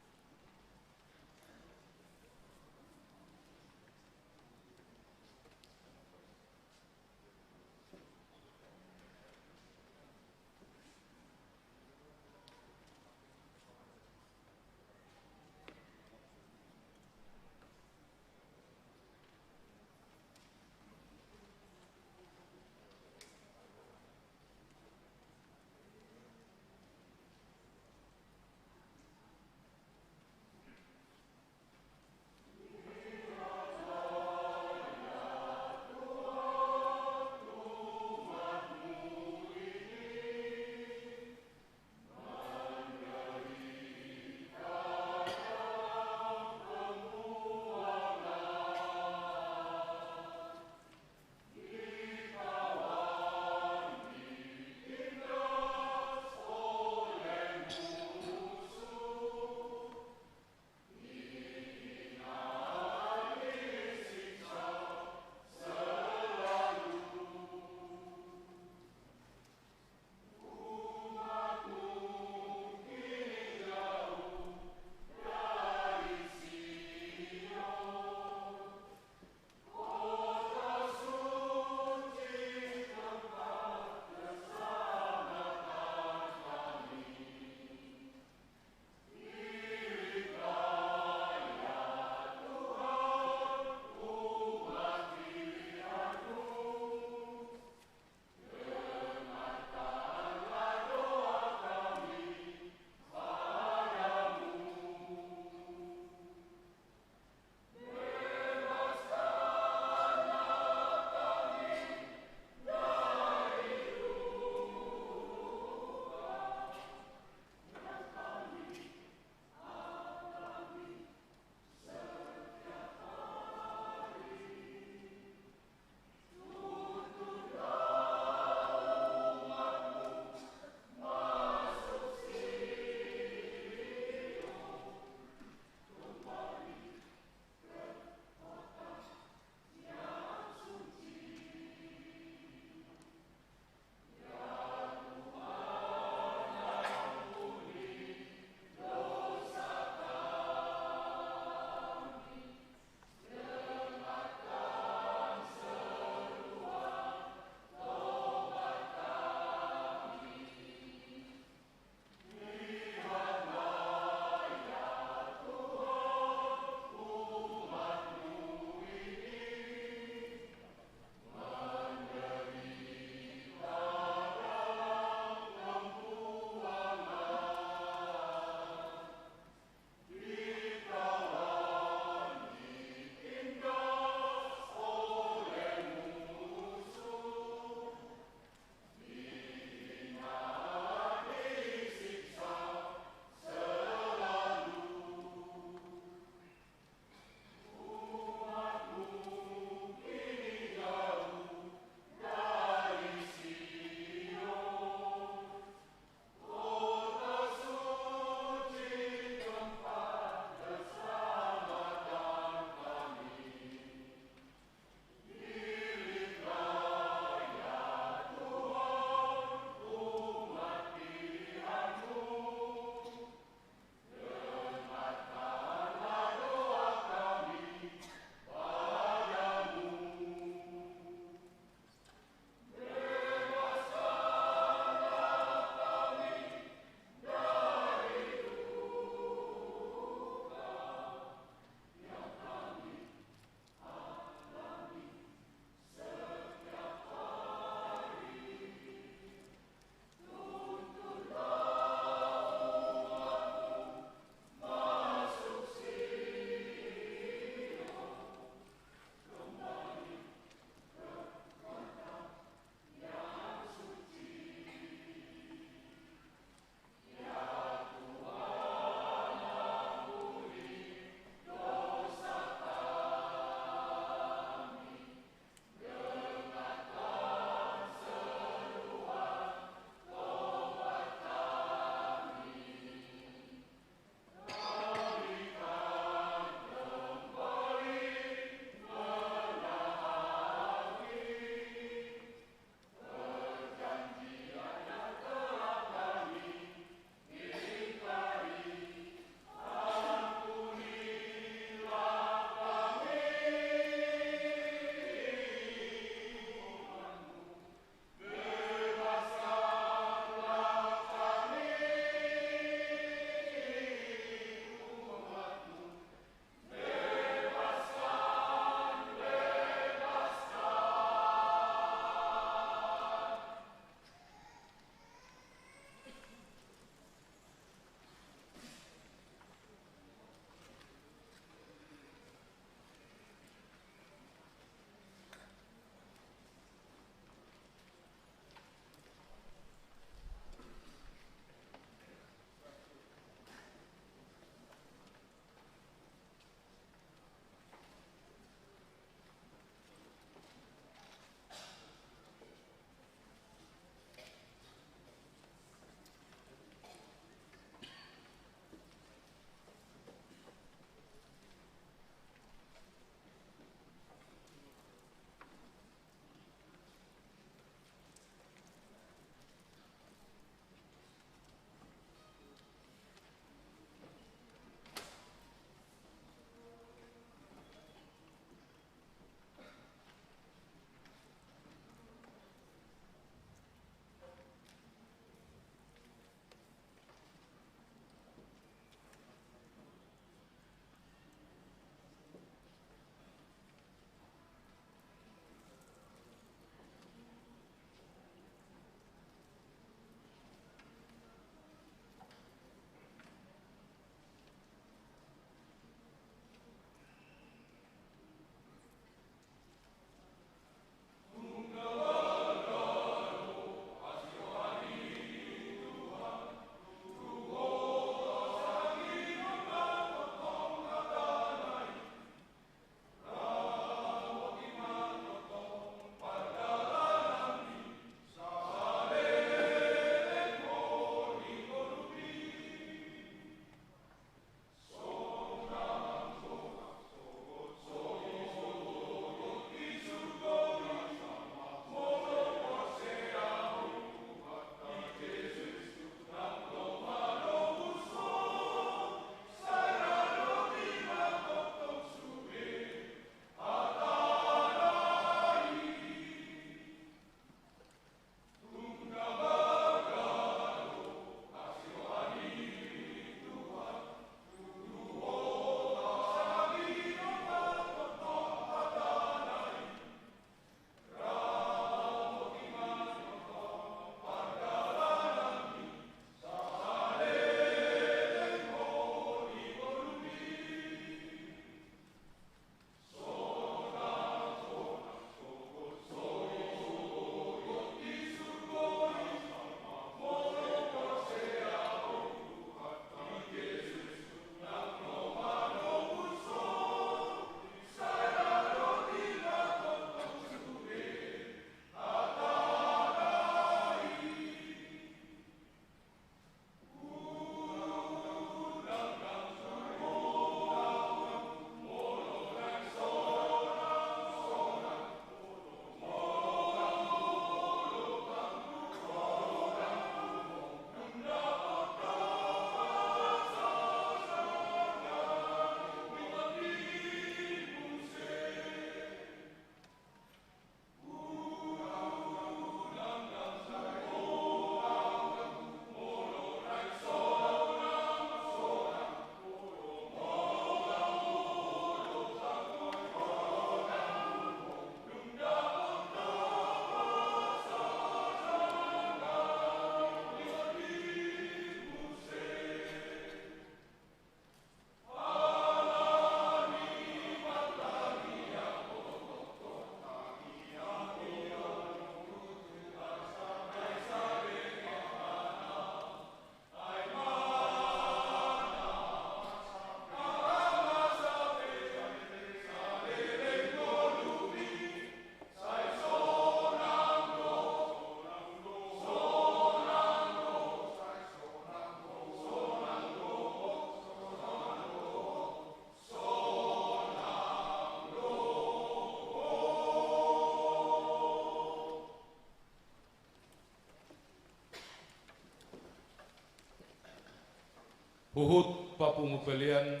Huhut papungu pelean,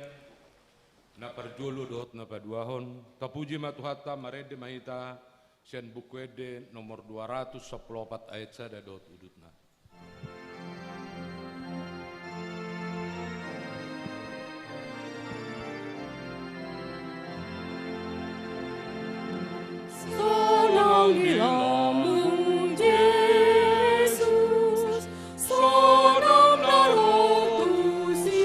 na parjolo dohot na paduahon, tapuji ma Tuhanta, marende ma hita sian Buku Ende nomor dua ratus sampulu opat ayat sada dohot udutna. Sonang di lambung Jesus, sonang na ro tusi.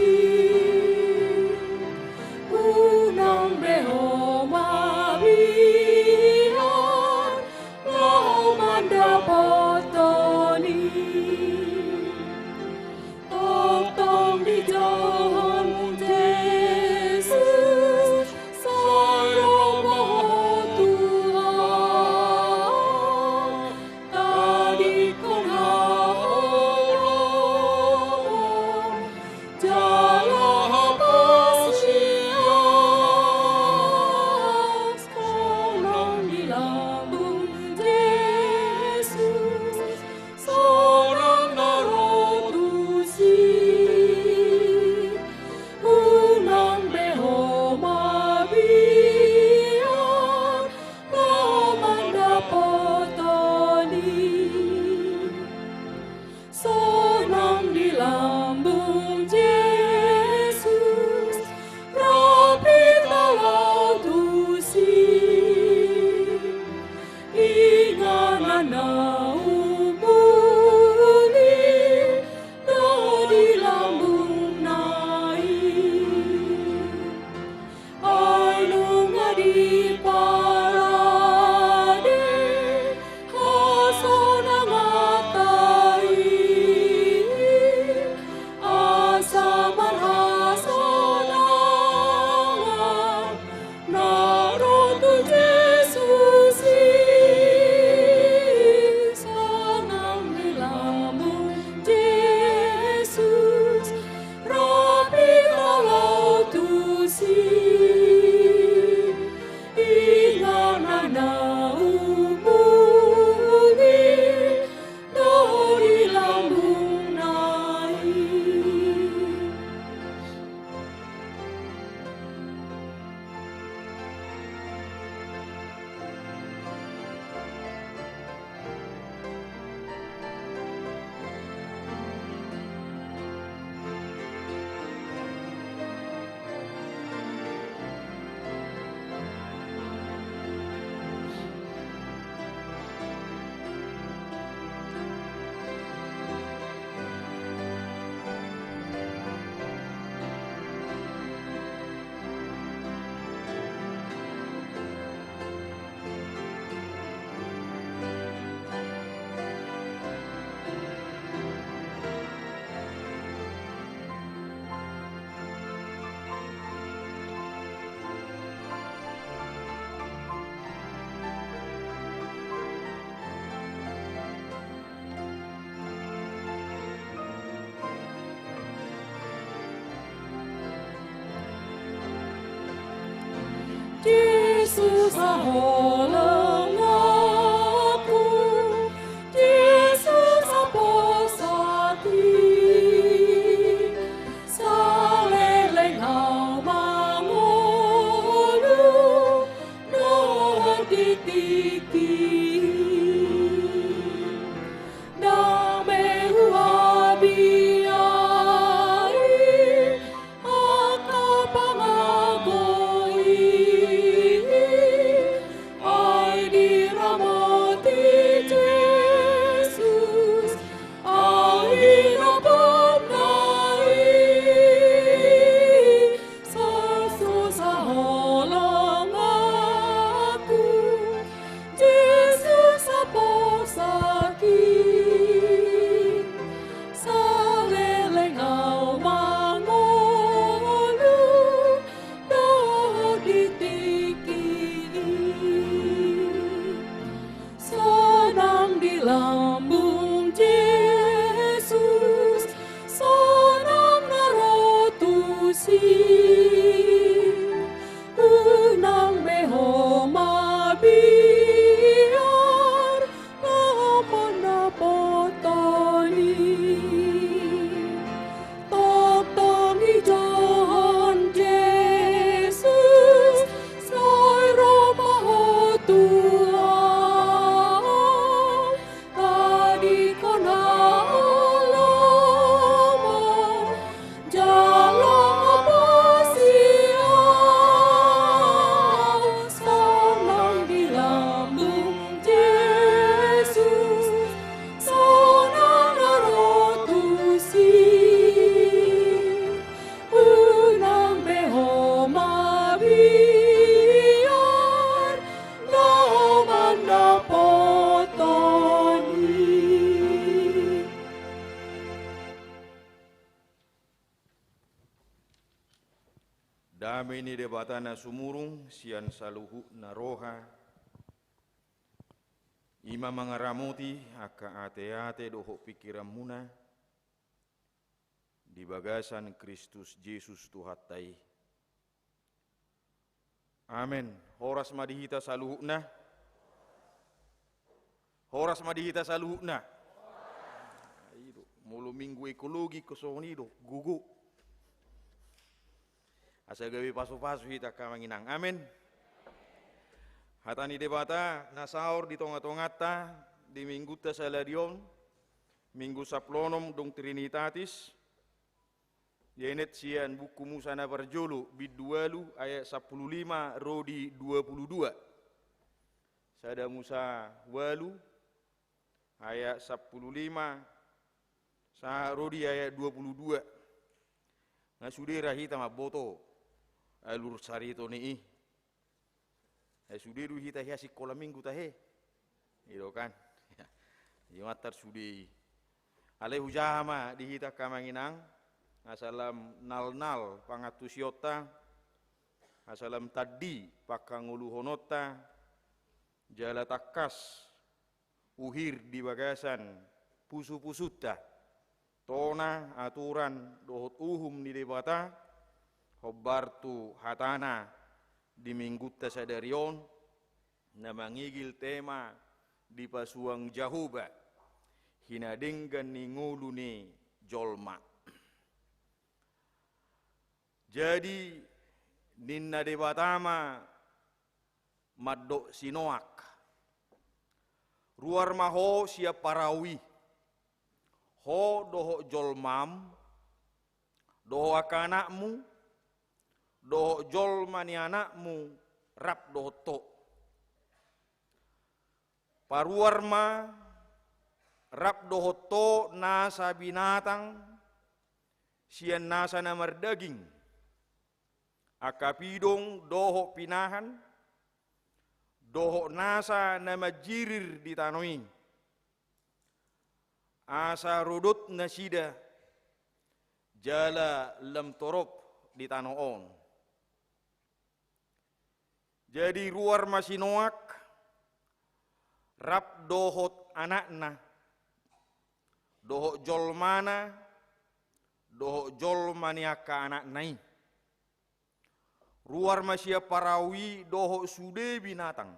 Unang be ho mabiar, laho mandapothon i. Tongtong dijou Jesus, sai lomo ho tu Tuhan. Tadingkon haholomon, jala haporseaon. Sonang di lambung Jesus, sonang na ro tusi. Unang be ho mabiar, laho mandapothon i. Sonang di lambung Jesus, ro hita laho tusi. Inganan na umbuli do di lambungna i. Ai nunga diparade hasonanganta i, asa marhasonangan na ro tu Jesus i. Sonang di lambung Jesus, ro hita laho tusi. Inganan na umbuli do di lambungna i. Jesus, haholonganku, Jesus, haposathu, saleleng ahu mangolu dohot di tingki i. Ndang be huabiari angka pangago i, Dame ni Debata na sumurung sian saluhutna roha, i ma mangaramoti angka ateate dohot pingkiranmuna di bagasan Kristus Jesus Tuhanta i. Amen. Horas ma di hita saluhutna. Horas ma di hita saluhutna. I do, molo minggu ekologi ingkon songon i do, gogo. Asa gabe pasupasu hita angka amang inang. Amen. Hata ni Debata na saor di tongatonganta di minggunta sadari on, Minggu sampulu onom dung Trinitatis, dienet sian buku Musa na parjolo, bindu ualu ayat sampulu lima ro di dua pulu dua. Sada Musa ualu ayat sampulu lima sahat ro di ayat dua pulu dua. Nga sude ra hita mamboto alur sarito ni i. Ai sude do hita hea sikola minggu tahe. I do kan. I ma tar sude i. Alai hujaha ma di hita angka amang inang, asa lam nalnal pangantusionta, asa lam tandi pangkangoluhononta, jala tangkas uhir di bagasan pusupusunta tona, aturan dohot uhum ni Debata, hombar tu hatana di minggunta sadari on, na mangigil tema dipasuang Jahowa, hinadenggan ni ngolu ni jolma. Jadi, ninna Debata ma mandok si Noak, ruar ma ho sian parau i, ho dohot jolmam, dohot angka anakmu, dohot jolma ni anakmu, rap dohot ho. Paruar ma rap dohot ho nasa binatang sian nasa na mardaging, angka pidong dohot pinahan, dohot nasa na manjirir di tano i, asa rodot nasida jala lam torop di tano on. Jadi ruar ma si Noak rap dohot anakna, dohot jolmana, dohot jolma ni angka anakna i. Ruar ma sian parau i dohot sude binatang,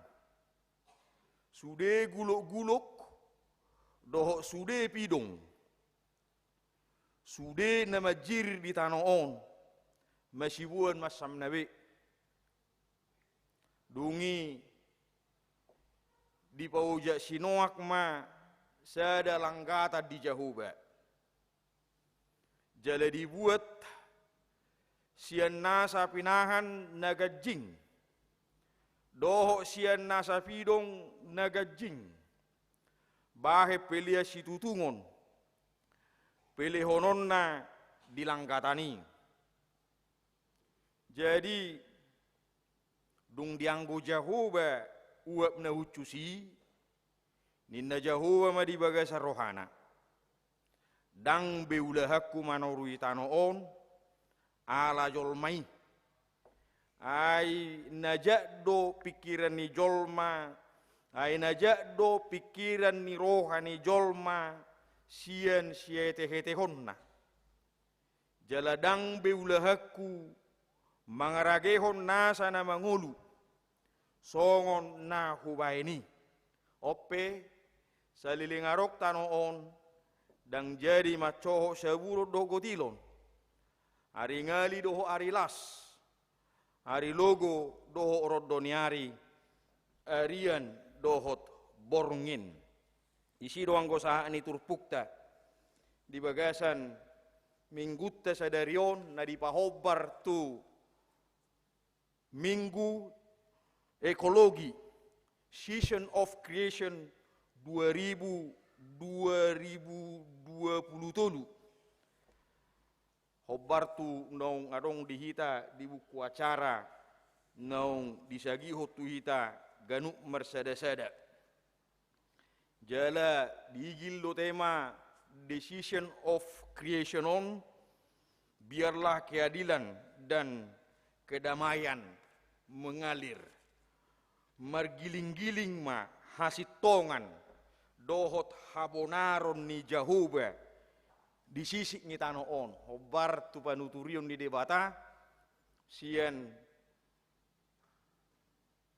sude gulokgulok, dohot sude pidong, sude na manjirir di tano on, masiboan mansamna be. Dung i dipaojak si Noak ma sada langgatan di Jahowa. Jala dibuat sian nasa pinahan na ganjing, dohot sian nasa pidong na ganjing, bahen pelean situtungon, pelehononna di langgatan i. Jadi, dung dianggo Jahowa uap na hushus i, ninna Jahowa ma di bagasan rohana, ndang be ulahanku manorui tano on ala jolma i. Ai na jat do pingkiran ni jolma, ai na jat do pingkiran ni roha ni jolma sian sietehetehonna. Jala ndang be ulahanku mangaragehon nasa na mangolu songon na hubahen i. On pe, saleleng adong tano on, ndang jadi mansohot saburon dohot gotilon, ari ngali dohot ari las, ari logo dohot rondo ni ari, arian dohot borngin. Disi do anggo sahat ni turpukta di bagasan minggunta sadari on na dipahombar tu Minggu Ekologi, Season of Creation dua ribu, dua ribu dua puluh tolu. Hombar tu naung adong di hita di buku acara naung disagihon tu hita ganup marsadasada. Jala diigil do tema The Season of Creation on, biarlah keadilan dan kedamaian mengalir. Margiling-giling ma hasintongan dohot habonaron ni Jahowa di sisik ni tano on, hombar tu panuturion ni Debata sian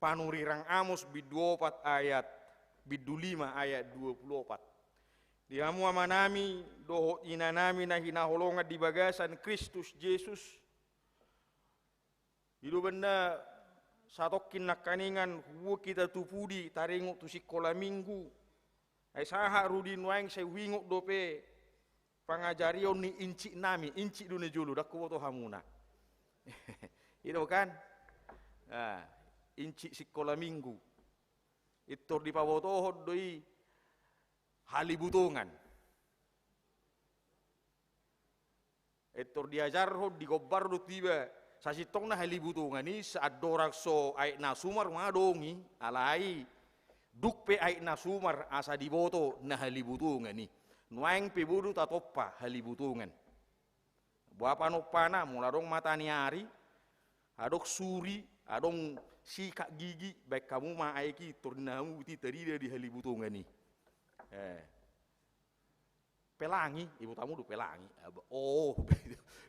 panurirang Amos bindu opat ayat, bindu lima ayat dua pulu opat. Di hamu amanami dohot inanami na hinaholongan di bagasan Kristus Jesus, i do umbahen na satongkin nangkaningan huboan hita tu pudi taringot tu sikola minggu. Ai sahat ro di nuaeng sai huingot dope pangajarion ni incik nami, incik do na jolo, ndang huboto hamuna. I do kan? Nah, incik sikola minggu. Pintor dipabotohon do i halibutongan. Pintor diajarhon, digombar do tu iba. Sasintongna halibutongan i, andorang so aek na sumar ma adong i, alai dung pe aek na sumar asa diboto na halibutongan i. Nuaeng pe boi do tatompa halibutongan. Boha panompana, molo adong mata ni ari, adong suri, adong sikat gigi, baen hamu ma aek i, tor ninna hamu, i tarida di halibutongan i. Eh. Pelangi, iboto hamu do pelangi. Aba, oh,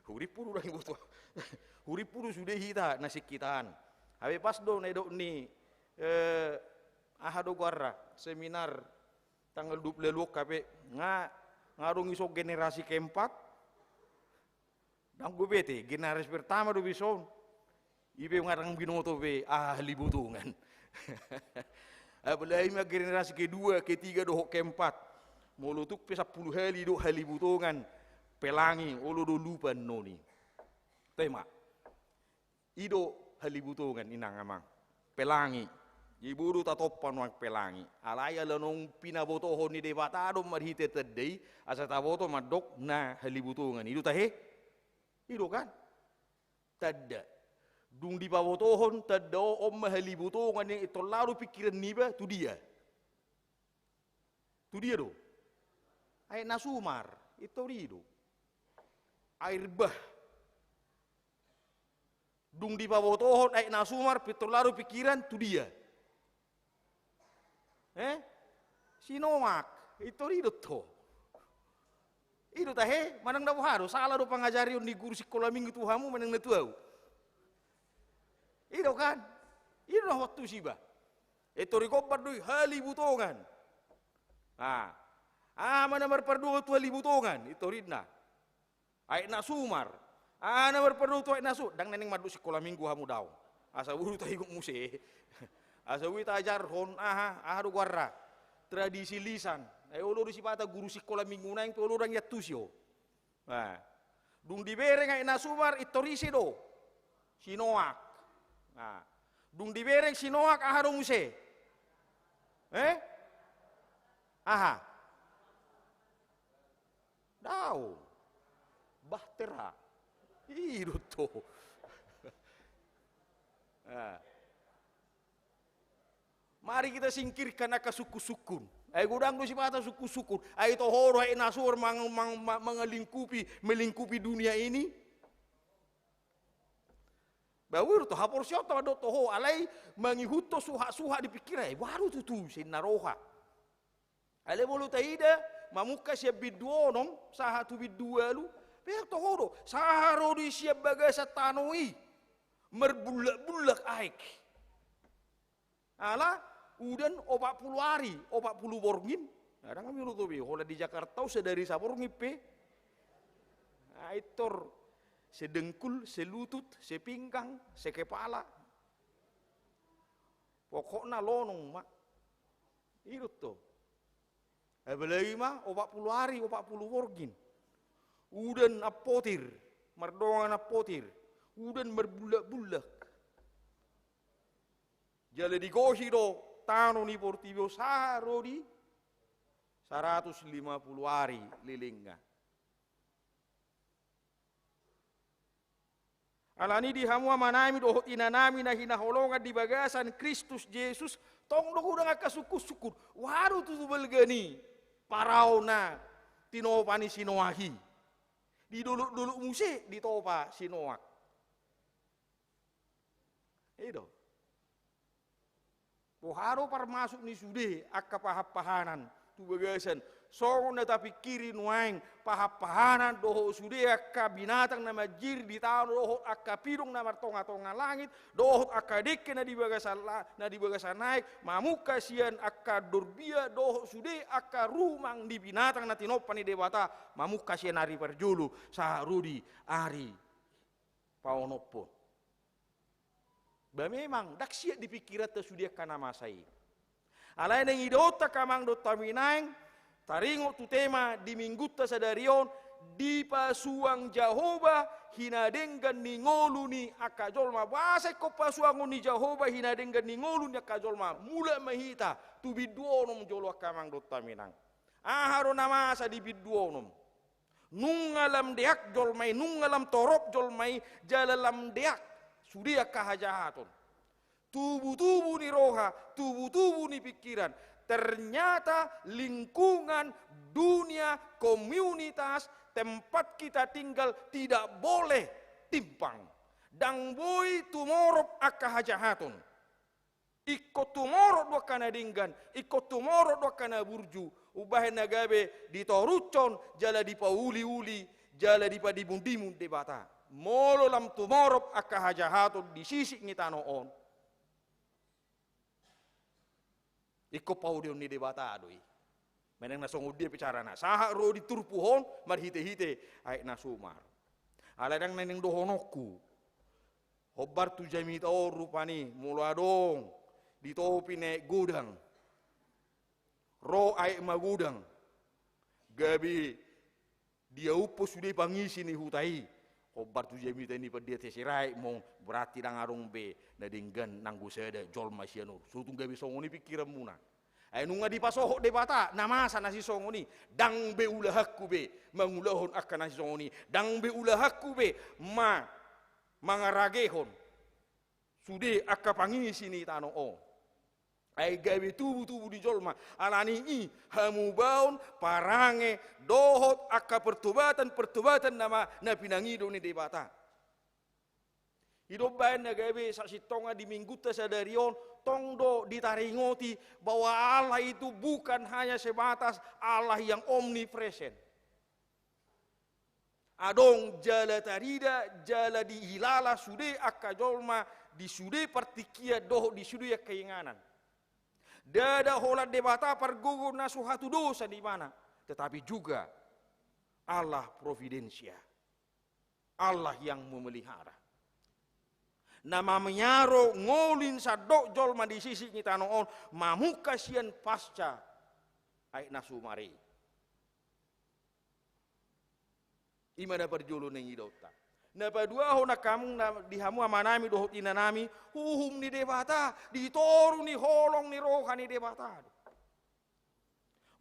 hurimpu do ndang iboto. Hurimpu do sude hita na singkitaan. Hape pas do na didok ni, eh, aha do goarna, seminar tanggal dua pulu ualu on hape, nga, nga adong ison generasi keempat. Ndang hubege, generasi pertama do be ison. I pe nga ndang binoto be aha halibutongan. Apalagi ma generasi kedua, ketiga dohot keempat. Molo tung pe sampulu hali didok halibutongan, pelangi, olo do lupa annon i. Toe ma. I do halibutongan, inang amang. Pelangi. Jadi boi do tatompa nuaeng pelangi. Alai ala naung pinabotohon ni Debata do marhite tanda i, asa taboto mandok na halibutongan. I do tahe? I do kan? Tanda. Dung dipabotohon tanda on, on ma halibutongan i, pintor laho do pingkiran niba tu dia? Tu dia do? Aek na sumar, pintor i do. Air bah. Dung dipabotohon aek na sumar, pintor laho do pingkiran tu dia? Eh? Si Noak, pintor i do to. I do tahe, manang na boha do, sala do pangajarion ni guru sikola minggu tu hamu, manang na tu ahu? I do kan? I do na huantusi iba. Pintor digombar do i halibutongan. Nah, aha ma na marpardongan tu halibutongan, pintor ninna? Aek na sumar. Aha na marpardongan tu aek na sumar? Ndang na naeng mandok sikola minggu hamu, daong. Asa boi do taingot muse. Asa boi tajarhon, aha, aha do goarna? Tradisi lisan. Ai olo do sipata guru sikola minggu nuaeng pe olo ndang iantusi on. Nah. Dung dibereng aek na sumar, pintor ise do? Si Noak. Nah. Dung dibereng si Noak, aha do muse? Eh? Aha? Daong. Bahtera. I do to. Nah. Mari kita singkirkan angka sungkun-sungkun. Ai godang do sipata sungkun-sungkun. Ai toho do aek na sumar mang-, mang-, ma-, mangalingkupi, melingkupi dunia ini. Bah, boi do to haporseaonta mandok toho, alai mangihuthon suhat-suhat di pingkiran. Ai boha do tutu, sai na roha. Alai molo taida, mamungka sian bindu onom, sahat tu bindu ualu, pe toho do, sahat ro do i sian bagasan tano i, marbullak-bullak aek. Ala udan opat pulu ari, opat pulu borngin. Ndang hami olo to be, holan di Jakarta on sadari saborngin pe. Ai pintor sedengkul, selutut, sepinggang, sekepala. Pokokna lonong ma. I do to. Apalagi ma opat pulu ari, opat pulu borngin. Udan ampotir, mardongan ampotir. Udan marbullak-bullak. Jala digohi do tano ni portibi on sahat ro di saratus lima pulu ari lelengna. Alani i di hamu amanami dohot inanami na hinaholongan di bagasan Kristus Jesus, tong do godang angka sungkun-sungkun. Boha do tutu balga ni parao na tinopa ni si Noak i? Di dolok-dolok muse ditopa si Noak. I do. Boha do parmasuk ni sude angka pahanpahanan tu bagasan songon na tapingkiri nuaeng, pahanpahanan dohot sude angka binatang na manjir di tano, dohot angka pidong na martongatonga langit, dohot angka dengke na di bagasan la-, na di bagasan aek, mamungka sian angka dorbia dohot sude angka rumang ni binatang na tinompa ni Debata, mamungka sian ari parjolo sahat ro di ari paonomhon. Ba memang ndang siat di pingkiranta sude angka na masa i. Alai naeng idaonta angka amang dohot hamu inang, taringot tu tema di Minggunta sadari on, dipasuang Jahowa hinadenggan ni ngolu ni angka jolma. Boasa ingkon pasuangon ni Jahowa hinadenggan ni ngolu ni angka jolma? Mulak ma hita tu bindu onom jolo angka amang dohot hamu inang. Aha do na masa di bindu onom? Nunga lam deak jolma i, nunga lam torop jolma i, jala lam deak sude angka hajahaton. Tubutubu ni roha, tubutubu ni pingkiran. Ternyata lingkungan, dunia, komunitas, tempat kita tinggal tidak boleh timpang. Ndang boi tumorop angka hajahaton. Ingkon tumorop do angka na denggan, ingkon tumorop do angka na burju, umbahen na gabe ditorushon, jala dipauliuli, jala dipadimundimun Debata. Molo lam tumorop angka hajahaton di sisik ni tano on, ingkon paholeon ni Debata do i. Manang na songon dia pe carana, sahat ro di turpuk on marhitehite aek na sumar. Alai ndang naeng dohononku, hombar tu jamita on rupani, molo adong di topi ni aek godang, ro aek magodang, gabe diauphon sude pangisi ni huta i, hombar tu jamita ni Pandian Seseraek mong, berarti ndang adong be na denggan nanggo sada jolma sian on. So tung gabe songon i pingkiranmuna. Ai nunga dipasohot Debata na masa na sisongon i, ndang be ulahanku be mangulahon angka na sisongon i, ndang be ulahanku be ma-, mangaragehon sude angka pangisi ni tano on. Ai gabe tubutubu ni jolma, alani i hamubaon, parange, dohot angka pertobatan-pertobatan nama na pinangido ni Debata. I do umbahen na gabe sasintongna di Minggunta sadari on, tong do ditaringoti bahwa Allah itu bukan hanya sebatas Allah yang omnipresent. Adong jala tarida, jala dihilala sude angka jolma di sude partingkian dohot di sude angka inganan. Ndada holan Debata pargogo na so hatudosan ibana, tetapi juga Allah providensia. Allah yang memelihara. Na mamiaro ngolu ni sandok jolma di sisik ni tano on, mamungka sian pasca aek na sumar i. I ma na parjolo naeng idaonta. Na paduahon angka amang na, di hamu amanami dohot inanami, uhum ni Debata, di toru ni holong ni roha ni Debata do.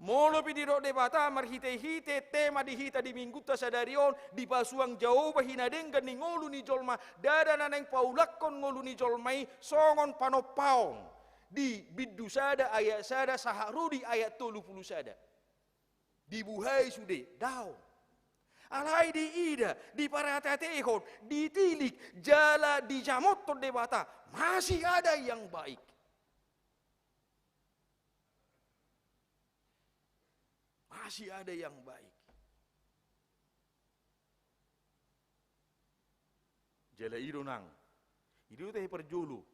Molo pe didok Debata marhitehite tema di hita di Minggunta sadari on, dipasuang Jahowa hinadenggan ni ngolu ni jolma, ndada na naeng paulakhon ngolu ni jolma i songon panompaon di bindu sada ayat sada sahat ro di ayat tolu pulu sada. Dibuhai sude, daong. Alai diida, diparateatehon, ditilik, jala dijamothon Debata, masih ada yang baik. Masih ada yang baik. Jala i do nang, i do tahe parjolo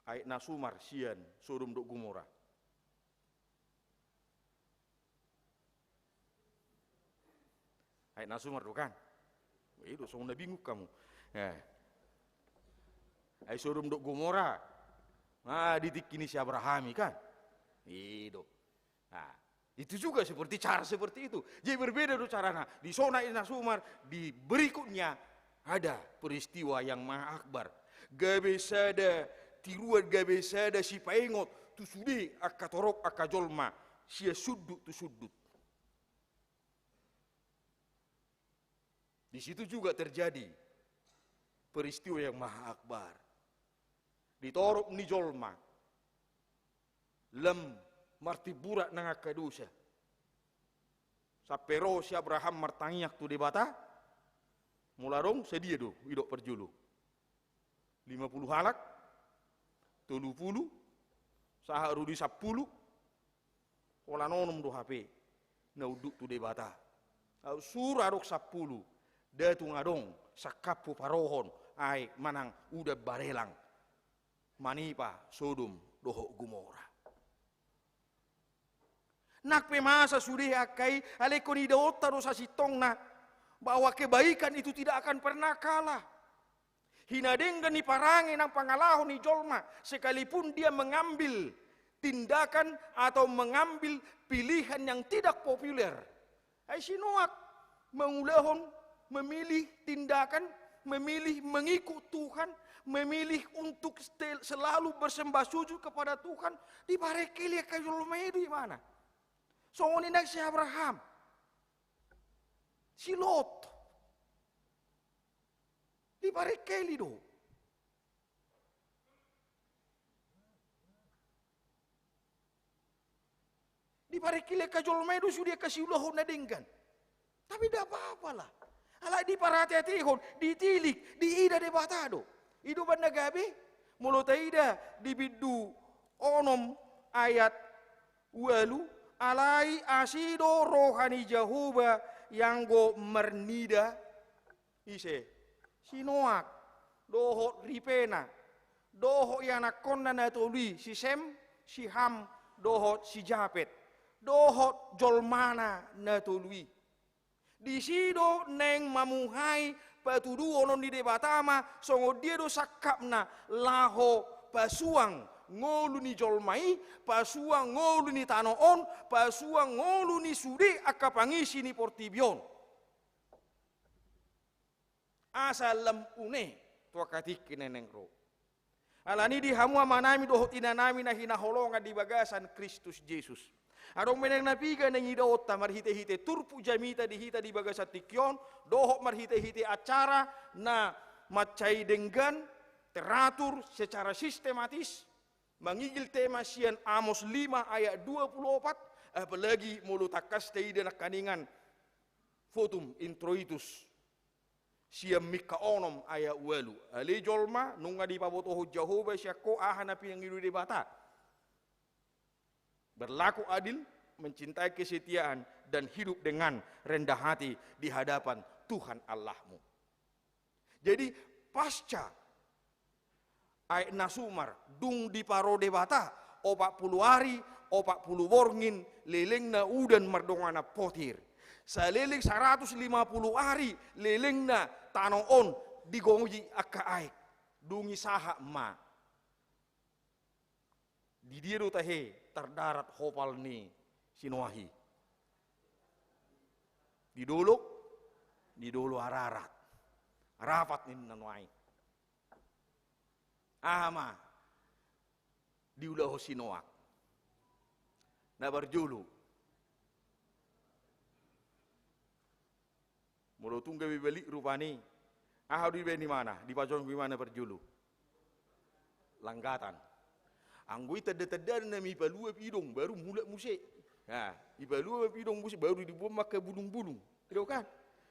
aek na sumar sian Sodom dohot Gomora. Aek na sumar do kan? I do songon na bingung hamu. Eh. Ai Sodom dohot Gomora. Nah, di tingki ni si Abraham i kan? I do. Nah, itu juga seperti, cara seperti itu. Jadi berbeda do carana. Di son aek na sumar, di berikutnya ada peristiwa yang maha akbar. Gabe sada tiruan, gabe sada sipaingot tu sude angka torop angka jolma sian sundut tu sundut. Di situ juga terjadi peristiwa yang maha akbar. Di torop ni jolma lam martimburak nang angka dosa. Sampe ro si Abraham martangiang tu Debata, Molo adong sadia do, idok parjolo. Lima pulu halak, tolu pulu, sahat ro di sampulu, holan onom do hape na unduk tu Debata. Au sura adong sampulu, nda tung adong sangkap huparohon aek manang udan barelang manipa Sodom dohot Gomora. Nang pe masa sude angka i, alai ingkon idaonta do sasintongna bahwa kebaikan itu tidak akan pernah kalah. Hinadenggan ni parange nang pangalaho ni jolma, sekalipun dia mengambil tindakan atau mengambil pilihan yang tidak populer. Ai si Noak mangulahon, memilih tindakan, memilih mengikut Tuhan, memilih untuk stel-, selalu bersembah sujud kepada Tuhan, diparengkeli angka jolma i do ibana. Songon i nang si Abraham, si Lot, diparengkeli do. Diparengkeli angka jolma i do sude angka siulahon na denggan. Tapi nda apa-apa lah. Alai diparateatehon, ditilik, diida Debata do. I do umbahen na gabe, molo taida di bindu onom ayat ualu, alai asi do roha ni Jahowa ianggo marnida, ise? Si Noak, dohot ripena, dohot ianakkonna na tolu i, si Sem, si Ham, dohot si Japet, dohot jolmana na tolu i. Disi do naeng mamuhai patuduhonon ni Debata ma songon dia do sangkapna laho pasuang ngolu ni jolma i, pasuang ngolu ni tano on, pasuang ngolu ni sude angka pangisi ni portibi on. Asa lam une tu angka tingki na naeng ro. Alani di hamu amanami dohot inanami na hinaholongan di bagasan Kristus Jesus, adong ma naeng na piga naeng idaonta marhitehite turpuk jamita di hita di bagasan tingki on, dohot marhitehite acara na mansai denggan, teratur secara sistematis, mangigil tema sian Amos lima ayat dua pulu opat, apalagi molo tangkas taida nangkaningan votum introitus sian Mika onom ayat ualu. Ale jolma, nunga dipabotohon Jahowa sian ho aha na pinangido Debata. Berlaku adil, mencintai kesetiaan, dan hidup dengan rendah hati di hadapan Tuhan Allahmu. Jadi, pasca aek na sumar, dung diparo Debata, opat pulu ari, opat pulu borngin, lelengna udan mardonganan potir. Saleleng saratus lima pulu ari, lelengna tano on digoji angka aek. Dung i sahat ma. Di dia do tahe tardarat hopal ni si Noah i? Di dolok, di dolok Ararat. Arapat ninna nuaeng. Aha ma diulahon si Noak? Na parjolo, molo tung gabe balik rupani, aha do dibaen ibana, dipajongjong ibana parjolo? Langgatan. Anggo i tanda-tandana ma ipalua pidong, baru mulak muse. Nah, ipalua pidong muse, baru dibuat ma angka bulung-bulung. I do kan?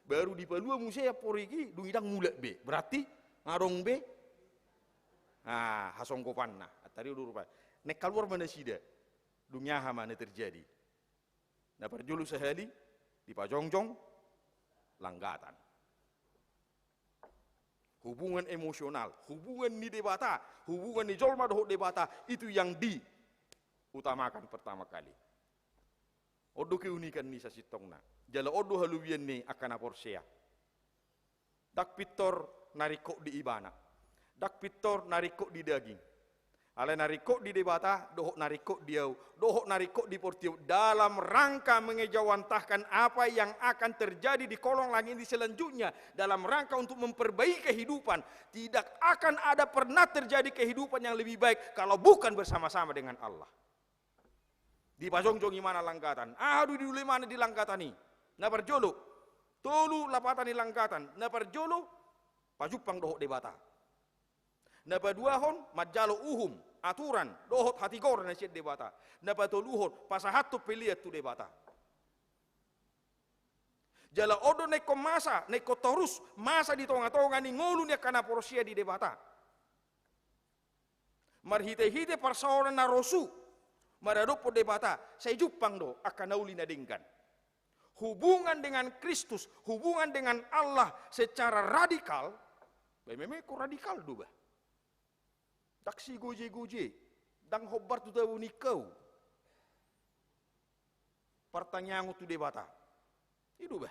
Baru dipalua muse amporik i, dung i ndang mulak be. Berarti ngadong be, ah, hasonggopanna. Antari do rupa. Naeng kaluar ma nasida. Dung i aha ma na terjadi? Na parjolo sahali, dipajongjong langgatan. Hubungan emosional, hubungan ni Debata, hubungan ni jolma dohot Debata, itu yang diutamakan pertama kali. On do keunikan ni sasintongna. Jala on do halobian ni angka na porsea. Ndang pintor na ringkot di ibana. Ndang pintor na ringkot di daging. Alai na ringkot di Debata, dohot na ringkot di ahu, dohot na ringkot di portibi on, dalam rangka mengejawantahkan apa yang akan terjadi di kolong langit ini selanjutnya, dalam rangka untuk memperbaiki kehidupan, tidak akan ada pernah terjadi kehidupan yang lebih baik kalau bukan bersama-sama dengan Allah. Dipajongjong ibana langgatan. Aha do diula ibana di langgatan i? Na parjolo, tolu lapatan ni langgatan. Na parjolo, pajumpang dohot Debata. Na paduahon, manjalo uhum, aturan, dohot hatigoran na sian Debata. Na patoluhon, pasahathon pelean tu Debata. Jala on do na ingkon masa, na ingkon torus masa di tonga-tonga ni ngolu ni angka na porsea di Debata. Marhite-hite parsaoran na rosu maradophon Debata, sai jumpang do angka na uli na denggan. Hubungan dengan Kristus, hubungan dengan Allah secara radikal, ba memang ingkon radikal do ba. Ndang sigoje-goje, ndang hombar tu tabo ni hau. Partangiangon tu Debata. I do ba.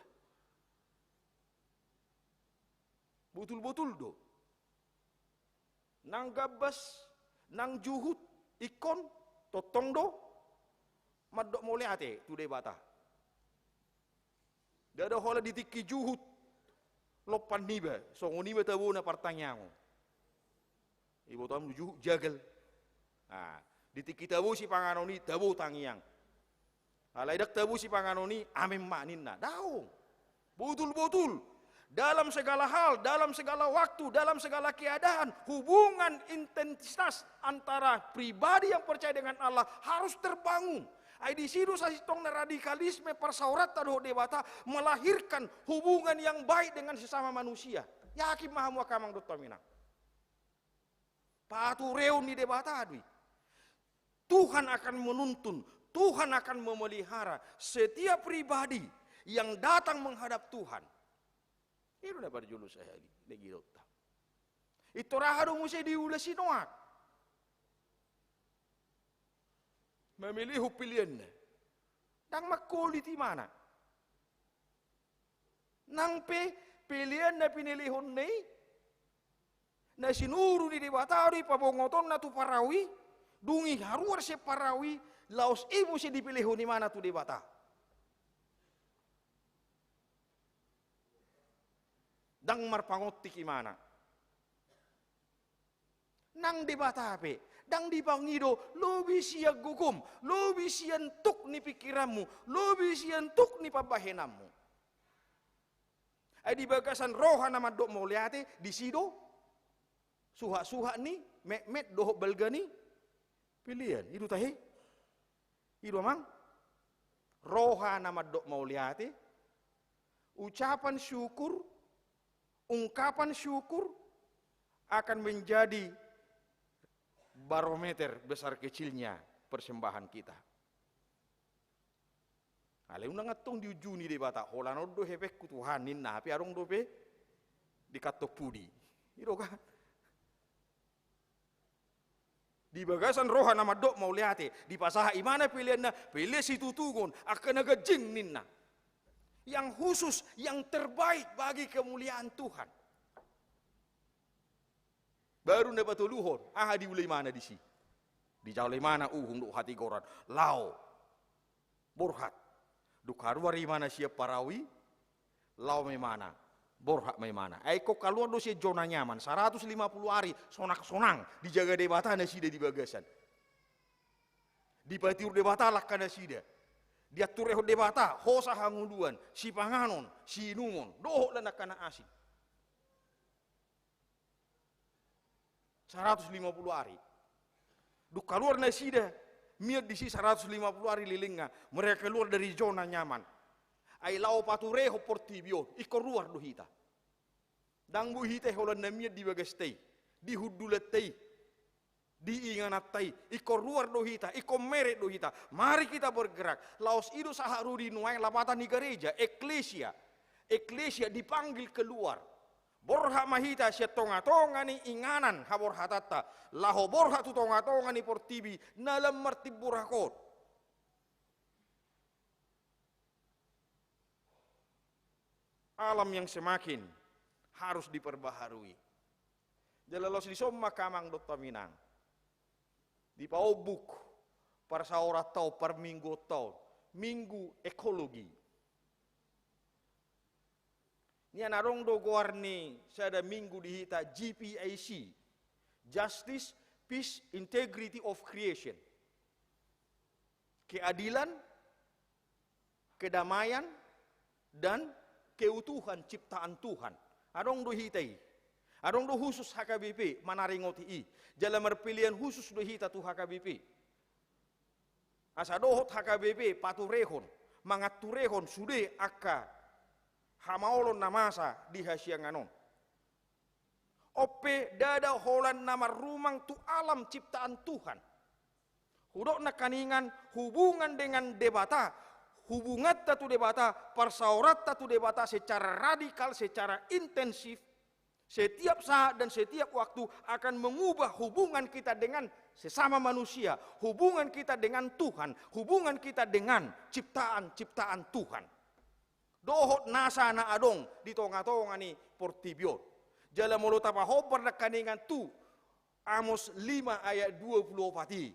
Botul-botul do. Nang gambas, nang juhut, ingkon, tongtong do mandok mauliate tu Debata. Ndada holan di tingki juhut lompan niba, songon i ma tabona partangiangon. Iboto hamu juhut jagal. Nah, di tingki tabo sipanganon i, tabo tangiang. Alai ndang tabo sipanganon i, amen ma ninna. Daong. Botul-botul. Dalam segala hal, dalam segala waktu, dalam segala keadaan, hubungan intensitas antara pribadi yang percaya dengan Allah harus terbangun. Ai disi do sasintongna radikalisme parsaoranta dohot Debata melahirkan hubungan yang baik dengan sesama manusia. Yakin ma hamu angka amang dohot inang. Patureon ni Debata do i. Tuhan akan menuntun, Tuhan akan memelihara setiap pribadi yang datang menghadap Tuhan. I do na parjolo sahali, na gidonta. Pintor aha do muse diula si Noak? Mamelehon peleanna. Ndang mangkolit imana. Nang pe pelean na pinelehonna i, na sinuru ni Debata do i pabongotonna tu parau i, dung i haruar sian parau i, laos i muse dipelehon imana tu Debata. Ndang marpangontik imana. Nang Debata pe, ndang dipangido lobi sian gogom, lobi sian tuk ni pingkiranmu, lobi sian tuk ni pambahenanmu. Ai di bagasan roha na mandok mauliate, disi do suhat-suhat ni metmet dohot balga ni pelean. I do tahe? I do amang? Roha na mandok mauliate, ucapan syukur, ungkapan syukur akan menjadi barometer besar kecilnya persembahan kita. Alai unang antong diunjuni Debata, holan on do hepengku Tuhan ninna, hape adong dope di kantong pudi. I do kan? Di bagasan roha na mandok mauliate, dipasahat imana peleanna, pelean situtungon, angka na ganjing ninna. Yang khusus, yang terbaik bagi kemuliaan Tuhan. Baru na patoluhon, aha diula imana disi? Dijalo imana uhum dohot hatigoran. Laho. Borhat. Dung haruar imana sian parau i, laho ma imana. Borhat ma imana. Ai ingkon kaluar do sian zona nyaman. Saratus lima puluh ari, sonang-sonang. Dijaga Debata nasida di bagasan. Dipatiur Debata langka nasida. Dianturehon Debata, hosa hangoluan, sipanganon, siinumon. Dohot lan angka na asing. Saratus lima puluh ari. Dung kaluar nasida, mian disi saratus lima puluh ari lelengna, mereka keluar dari zona nyaman. Ai laho paturehon portibi on, ingkon ruar do hita. Ndang boi hita holan na mian di bagasta i, di hundulanta i, di ingananta i, ingkon ruar do hita, ingkon meret do hita. Mari kita bergerak. Laos i do sahat ro di nuaeng lapatan ni gareja, eklesia. Eklesia dipanggil keluar. Borhat ma hita sian tonga-tonga ni inganan haborhatanta, laho borhat tu tonga-tonga ni portibi na lam martimburak on. Alam yang semakin harus diperbaharui. Jala laos dison ma angka amang dohot inang. Dipaombuk parsaoranta on, parmingguonta on, minggu ekologi. Nian adong do goar ni sada minggu di hita, G P I C, Justice, Peace, Integrity of Creation. Keadilan, kedamaian, dan keutuhan ciptaan Tuhan. Adong do hita i. Adong do khusus H K B P manaringoti i. Jala marpelean khusus do hita tu H K B P. Asa dohot H K B P paturehon, manganturehon sude angka hamaolon na masa di hasiangan on. On pe ndada holan na marrumang tu alam ciptaan Tuhan. Hudok nangkaningan hubungan dengan Debata, hubunganta tu Debata, parsaoranta tu Debata secara radikal, secara intensif, setiap saat dan setiap waktu akan mengubah hubungan kita dengan sesama manusia, hubungan kita dengan Tuhan, hubungan kita dengan ciptaan-ciptaan Tuhan. Dohot nasa na adong di tonga-tonga ni portibi on. Jala molo tapahombar nangkaningan tu Amos lima ayat dua puluh opat i.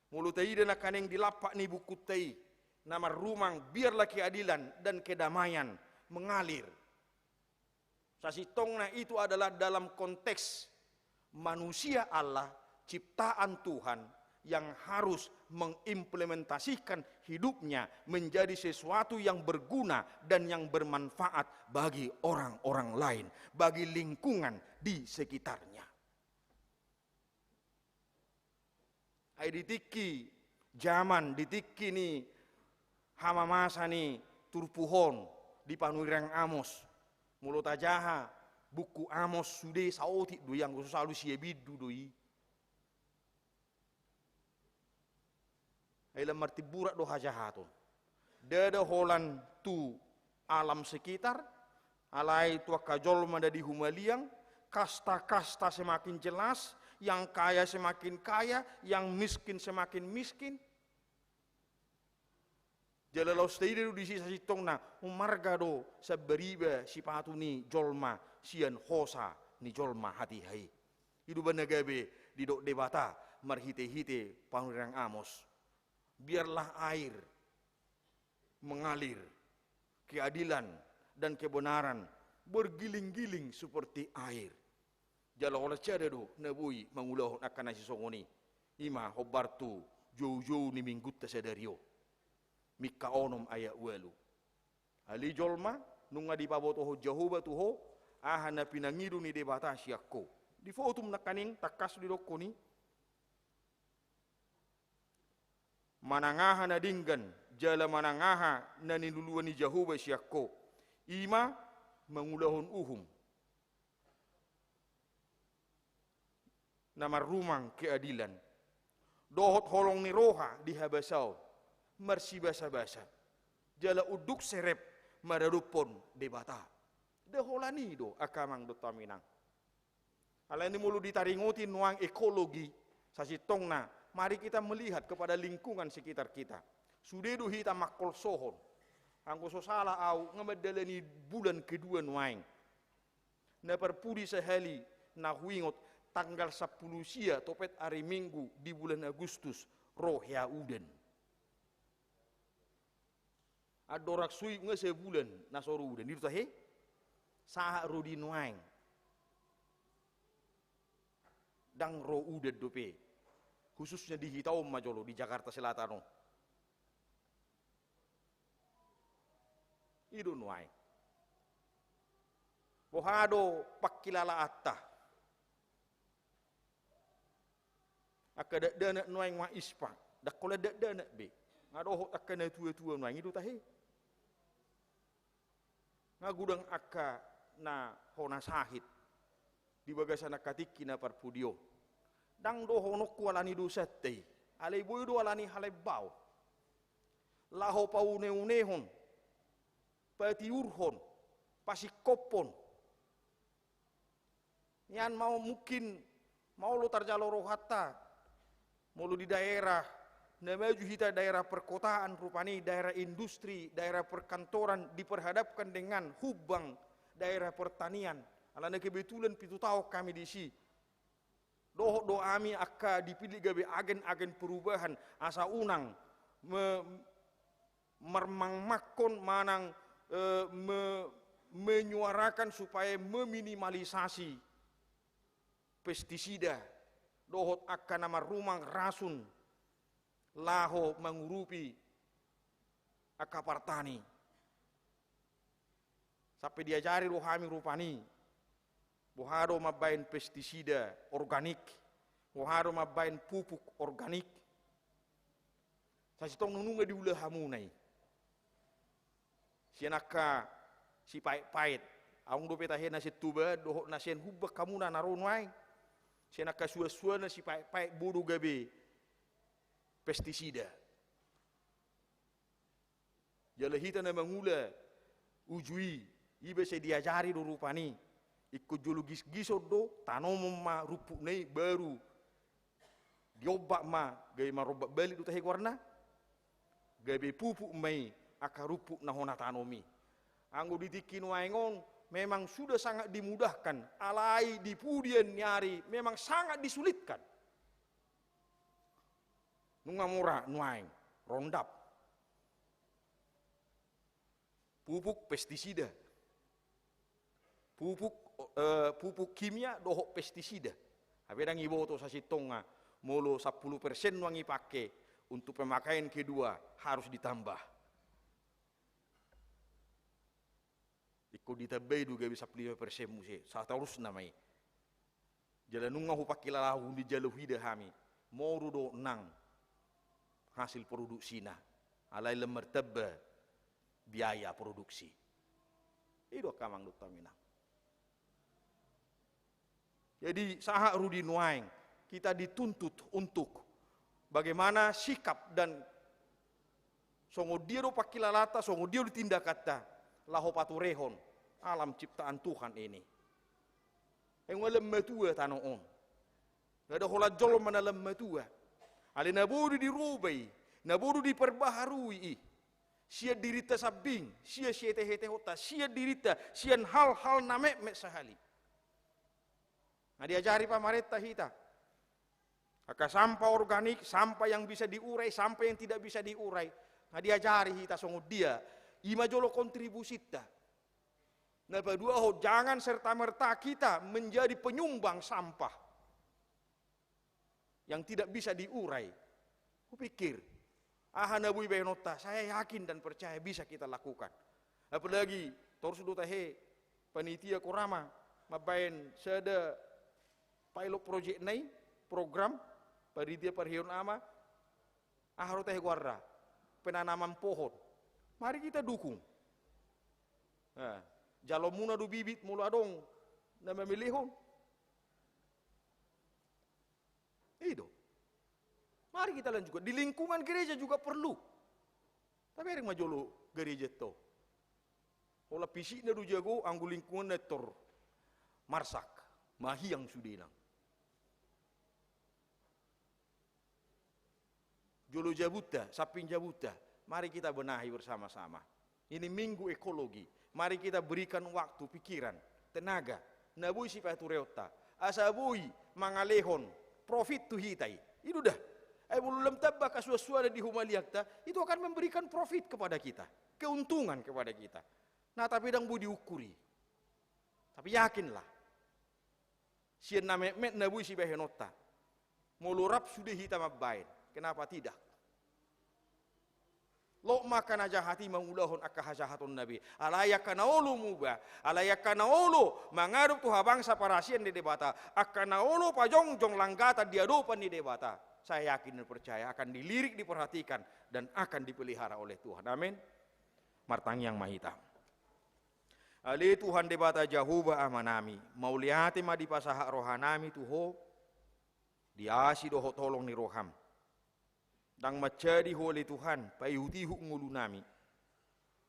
Molo taida nangkaning di lampak ni bukunta i, na marrumang, biarlah keadilan dan kedamaian mengalir. Sasintongna itu adalah dalam konteks manusia Allah, ciptaan Tuhan, yang harus mengimplementasikan hidupnya menjadi sesuatu yang berguna dan yang bermanfaat bagi orang-orang lain, bagi lingkungan di sekitarnya. Ai di tingki jaman, di tingki ni hamamasa ni turpuk on di panurirang Amos, molo tajaha buku Amos sude saotik do i, anggo so salu sia bindu do i. Ai lam martimburak do hajahaton. Ndada holan tu alam sekitar, alai tu angka jolma na di humaliang, kasta-kasta semakin jelas, yang kaya semakin kaya, yang miskin semakin miskin. Jala laos taida do disi sasintongna, umarga do sambariba sipatu ni jolma sian hosa ni jolma hatiha i. I do umbahen na gabe didok Debata marhite-hite panurirang Amos. Biarlah air mengalir, keadilan dan kebenaran bergiling-giling seperti air. Jala holan sada do na boi mangulahon angka na sisongon i. I ma hombar tu joujou ni minggunta sadari on. Mingka onom ayat ualu. Ale jolma, nunga dipabotohon Jahowa tu ho aha na pinangido ni Debata sian ho. Difotum nangkaning tangkas didokkon i. Manang aha na denggan jala manang aha na niluluan ni Jahowa sian ho, i ma mangulahon uhum na marrumang keadilan dohot holong ni roha di habasaon, marsibasa-basa jala unduk serep maradophon Debata. Nda holan i do angka amang dohot hamu inang. Alani molo ditaringoti nuaeng ekologi, sasintongna, mari kita melihat kepada lingkungan sekitar kita. Sude do hita mangkolsohon. Anggo so sala au, nga mandalani bulan kedua nuaeng. Na parpudi sahali na huingot, tanggal sampulu sia topet ari Minggu di bulan Agustus, ro hea udan. Andorang suhut nga sabulan na so ro udan, i do tahe? Sahat ro di nuaeng. Ndang ro udan dope. Khususnya di hita on ma jolo, di Jakarta Selatan on. I do nuaeng. Boha do pangkilalaanta? Angka dakdanak nuaeng ma ispa, ndang holan dakdanak be. Nga dohot angka na tua-tua nuaeng, i do tahe? Nga godang angka na hona sahit di bagasan angka tingki na parpudi on. Ndang dohononku alani dosanta i, alai boi do alani halembaon. Laho paune-unehon, patiurhon, pasingkophon. Nian mau mungkin mau lo tarjalo rohanta. Molo di daerah na maju hita, daerah perkotaan, rupani daerah industri, daerah perkantoran diperhadapkan dengan humbang daerah pertanian. Alana kebetulan pitu taon hami disi. Dohot do hami angka dipillit gabe agen-agen perubahan, asa unang me-, marmangmangkon manang, eh, me-, menyuarakan supaya meminimalisasi pestisida dohot angka na marrumang rasun laho mangurupi angka partani. Sampe diajari do hami rupani, boha do mambaen pestisida organik, boha do mambaen pupuk organik. Sasintongna nunga diula hamuna i. Sian angka sipaet-paet. Adong dope tahe na sian Tuban dohot na sian Humbang hamuna na ro nuaeng. Sian angka suan-suanna sipaet-paet bodo gabe pestisida. Jala hita na mangula uju i, iba sai diajari do rupani. Ingkon jolo gisgison do, tanomon ma rumputna i, baru diombak ma, gabe marombak balik do tahe goarna. Gabe pupuk ma i angka rumput na hona tanom i. Anggo di tingki nuaeng on memang sudah sangat dimudahkan, alai di pudian ni ari memang sangat disulitkan. Nunga mora nuaeng, Roundup. Pupuk pestisida. Pupuk, eh, pupuk kimia dohot pestisida. Hape ndang iboto sasintongna, molo sampulu persen nuaeng ipake, untuk pemakaian kedua harus ditambah. Ingkon ditambai do gabe sampulu lima persen muse, satorusna ma i. Jala nunga hupangkilala, nunga dijalo hida hami, moru do nang hasil produksina, alai lam martamba biaya produksi. I do angka amang dohot inang. Jadi sahat ro di nuaeng, kita dituntut untuk bagaimana sikap dan songon dia do pangkilalanta, songon dia do tindakanta, laho paturehon alam ciptaan Tuhan ini. Ai nunga lam matua tano on. Ndada holan jolma na lam matua. Alai na boi do diroba i, na boi do diperbaharui i. Sian dirinta sambing, sian sihete-hetehonta, sian dirinta, sian hal-hal na metmet sahali. Na diajari pamarenta hita. Angka sampah organik, sampah yang bisa diurai, sampah yang tidak bisa diurai. Na diajari hita songon dia. I ma jolo kontribusinta. Na paduahon, jangan serta-merta kita menjadi penyumbang sampah yang tidak bisa diurai. Kupikir, aha na boi baenonta, saya yakin dan percaya bisa kita lakukan. Apalagi, torus do tahe, panitia Korama, mambaen sada pilot project na i, program, panitia parheon ama, aha do tahe goarna, penanaman pohon. Mari kita dukung. Nah, jalonmuna do bibit, molo adong na mamelehon. I do. Mari kita lanjutkan. Di lingkungan gereja juga perlu. Tabereng ma jolo gereja to. Holan fisikna do jago, anggo lingkunganna tor marsak, mahiang sudena. Jolo jabunta, samping jabunta, mari kita benahi bersama-sama. Ini minggu ekologi. Mari kita berikan waktu, pikiran, tenaga, na boi sipatureonta, asa boi mangalehon profit tu hita i. I do da. Ai molo lam tamba angka suan-suanna di humaliangta, itu akan memberikan profit kepada kita, keuntungan kepada kita. Nah, tapi ndang boi diukur i. Tapi yakinlah, sian na metmet na boi sibahenonta. Molo rap sude hita mambaen, kenapa tidak? Lot ma angka na jahat i mangulahon angka hajahatonna be. Alai angka na olo muba, alai angka na olo mangadop tu habangsa parasian ni Debata, angka na olo pajongjong langgatan di adopan ni Debata, saya yakin dan percaya akan dilirik, diperhatikan, dan akan dipelihara oleh Tuhan. Amin. Martangiang ma hita. Ale Tuhan Debata Jahowa Amanami, mauliate ma dipasahat rohanami tu Ho, di asi dohot holong ni roham. Ndang mansadi Ho ale Tuhan paihut-ihut ngolunami.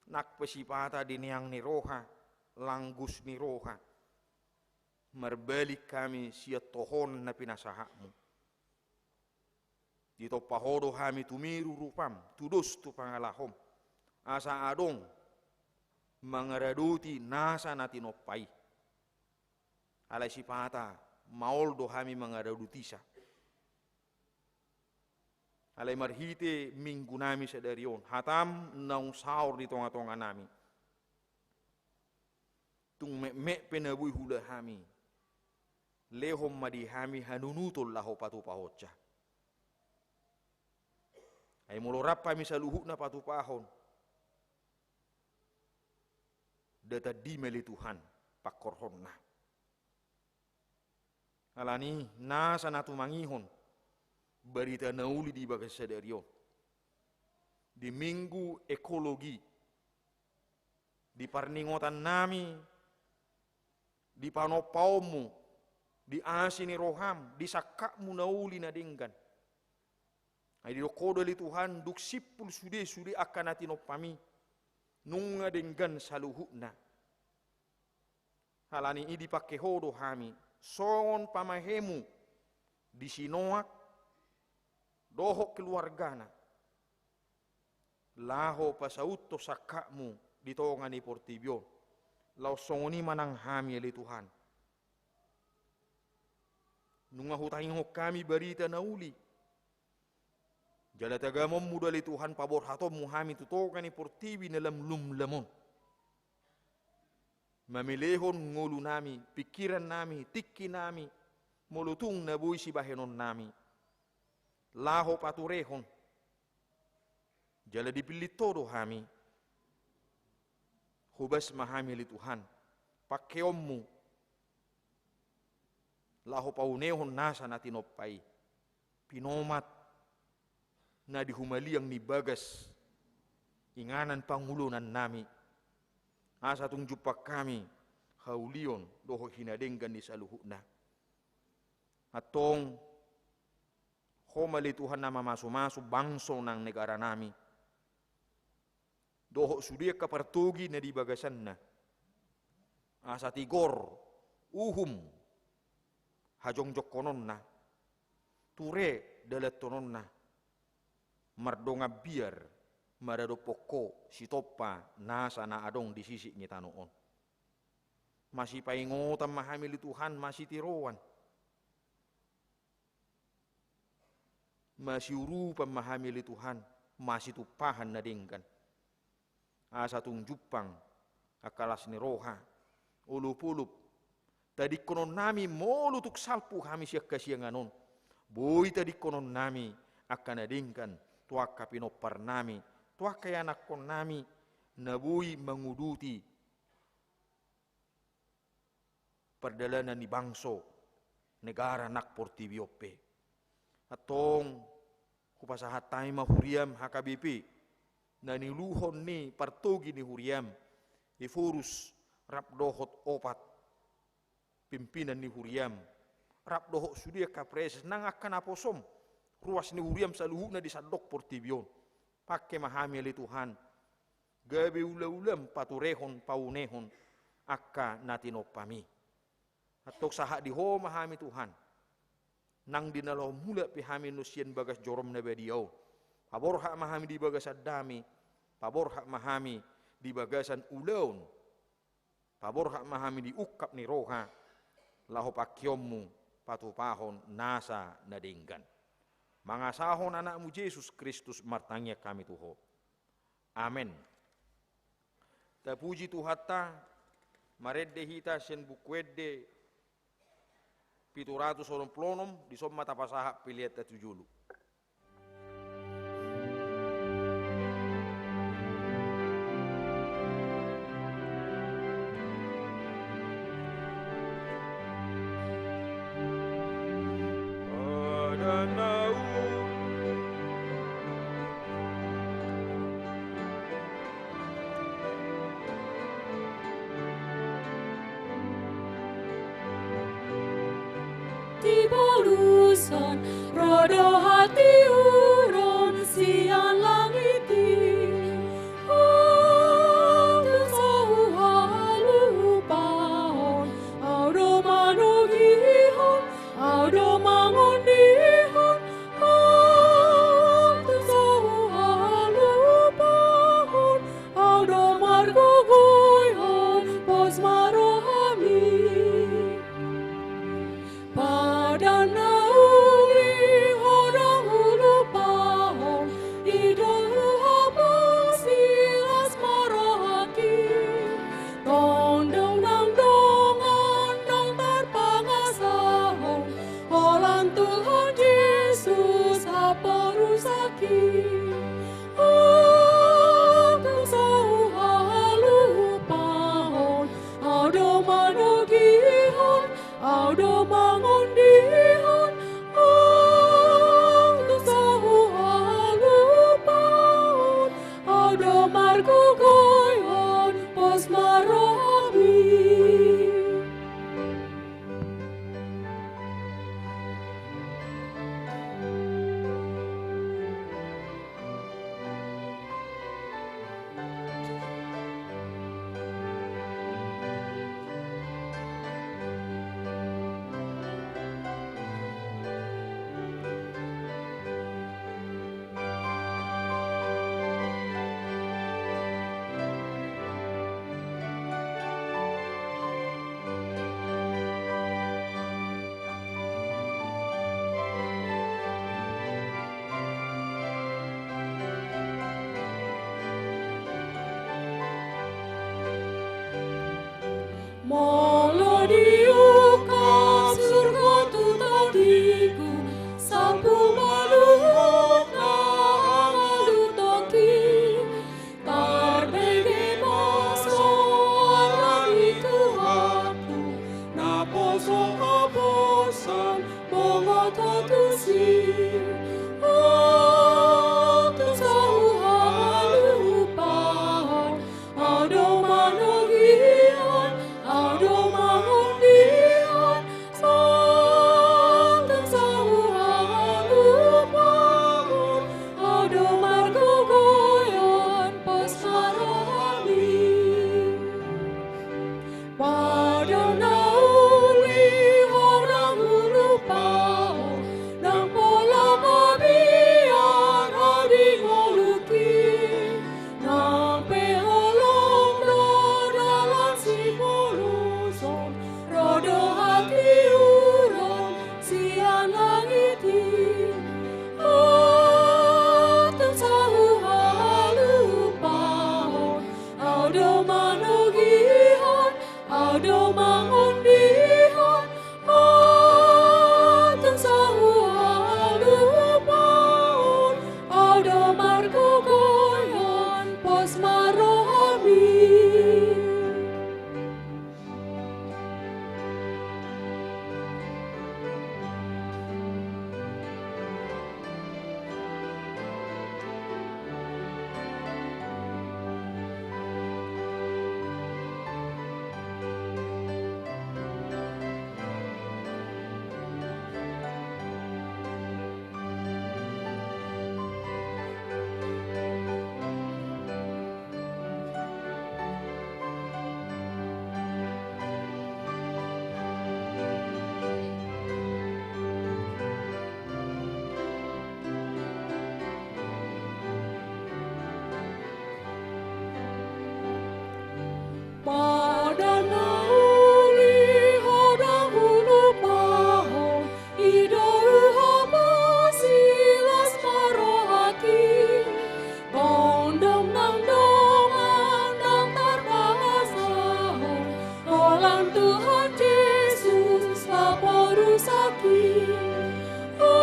Nang pe sipata di neang ni roha, langgus ni roha, marbalik hami sian tohonan na pinasahatmu. Ditompa Ho do hami tumiru rupam, tudos tu pangalahom. Asa adong mangaradoti nasa na tinompa i. Alai sipata maol do hami mangaradotisa. Alai marhite minggunami sadari on, hatam naung saor di tonga-tonganami. Tung metmet pe na boi huula hami, lehon ma di hami hanunuton laho patupahonsa. Ai molo rap hami saluhutna patupahon, nda tandi ma ale Tuhan pangkorhonna. Alani nasa na tumangihon barita na uli di bagasan sadari on, di minggu ekologi, di parningotan nami, di panompaonmu, di asi ni roham, di sangkapmu na uli na denggan. Ai didok Ho do ale Tuhan, dung simpul sude, sude angka na tinompami, nunga denggan saluhutna. Alani i dipangke Ho do hami, songon pamahemu di si Noak dohot keluargana, laho pasauthon sangkapmu di tonga ni portibi on. Laos songon i ma nang hami ale Tuhan. Nunga hutaingkon hami barita na uli. Jala tagamonmu do ale Tuhan paborhatonmu hami tu tonga ni portibi na lam lumlam on. Mamelehon ngolunami, pingkirannami, tingkinami, molo tung na boi sibahenonnami. Laho paturehon. Jala dipillit Ho do hami. Hobas ma hami ale Tuhan, pangkeonmu. Laho paunehon nasa na tinompa i. Pinomat na di humaliang ni bagas inganan pangulonannami. Asa tung jumpang hami haulion dohot hinadenggan ni saluhutna. Antong, Ho ma ale Tuhan na mamasumasu bangso nang negaranami. Dohot sude angka partogi na di bagasanna. Asa tigor, uhum, hajongjongkononna, ture dalanhononna, mardongan biar, maradophon Ho, sitompa nasa na adong di sisik ni tano on. Masipaingotan ma hami ale Tuhan, masitiroan. Masiurupan ma hami ale Tuhan, masitumpahan na denggan. Asa tung jumpang angka las ni roha, olopolop, tadingkononnami molo tung salpu hami sian hasiangan on. Boi tadingkononnami angka na denggan, tu angka pinomparnami, tu angka ianakkonnami, na boi manguduti pardalanan ni bangso, negara nang portibi on pe. Antong, hupasahat hami ma huriam H K B P, na niuluhon ni partogi ni huriam, Ephorus, rap dohot opat pimpinan ni huriam, rap dohot sude angka praeses nang angka naposom, ruas ni huriam saluhutna di sandok portibi on. Pangke ma hami ale Tuhan, gabe ulaulaM paturehon paunehon angka na tinompaMi. Antong sahat di Ho ma hami Tuhan. Nang di na laho mulak pe hami annon sian bagas joroM na badia on, paborhat ma hami di bagasan dame, paborhat ma hami di bagasan ulaon, paborhat ma hami di ungkap ni roha, laho pangkeonMu patupahon nasa na denggan. Mangasahon AnakMu Jesus Kristus martangiang hami tu Ho. Amen. Tapuji Tuhanta, marende hita sian Buku Ende pitu ratus onom pulu onom, dison ma tapasahat peleanta tu jolo. Tiboruson ro do hatiuron sian langit i. Ho tung so huhalupahon, Au do manogihon, Au do mangondihon, Ho tung so huhalupahon, Au do margogoihon, pos ma rohaMi. Padan na uli Ho do hulupahon, i do huhaposi, las ma rohangki. Tondong nang dongan naung tarpangasahon, holan Tuhan Jesus haporusangki. Ho tung so huhalupahon, Au do manogihon, Au do mangondihon, Ho tung so huhalupahon, Au do margogoihon, pos Au do mangondihon, Ho Tuhan sahuhalumpang, Au do margogoihon, pos ma rohami. Padan na uli Ho do hulupahon, i do huhapasi las ma rohangki. Gondang nang dongan ndang tarpahasahon, holan Tuhan Jesus laporusaki. Ho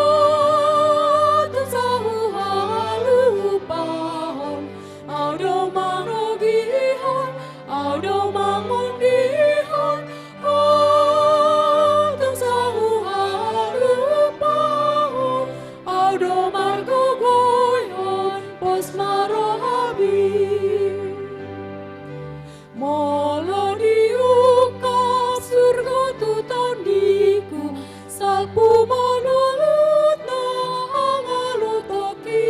Tuhan sahuhalumpahon, Au do manogihon, Au do mangondihon, Ho Tuhan sahuhalumpahon, Au do margogoihon, pos ma rohami. Molo diungkap surgo tu tondiku, salpu ma lulutna angalo tongki.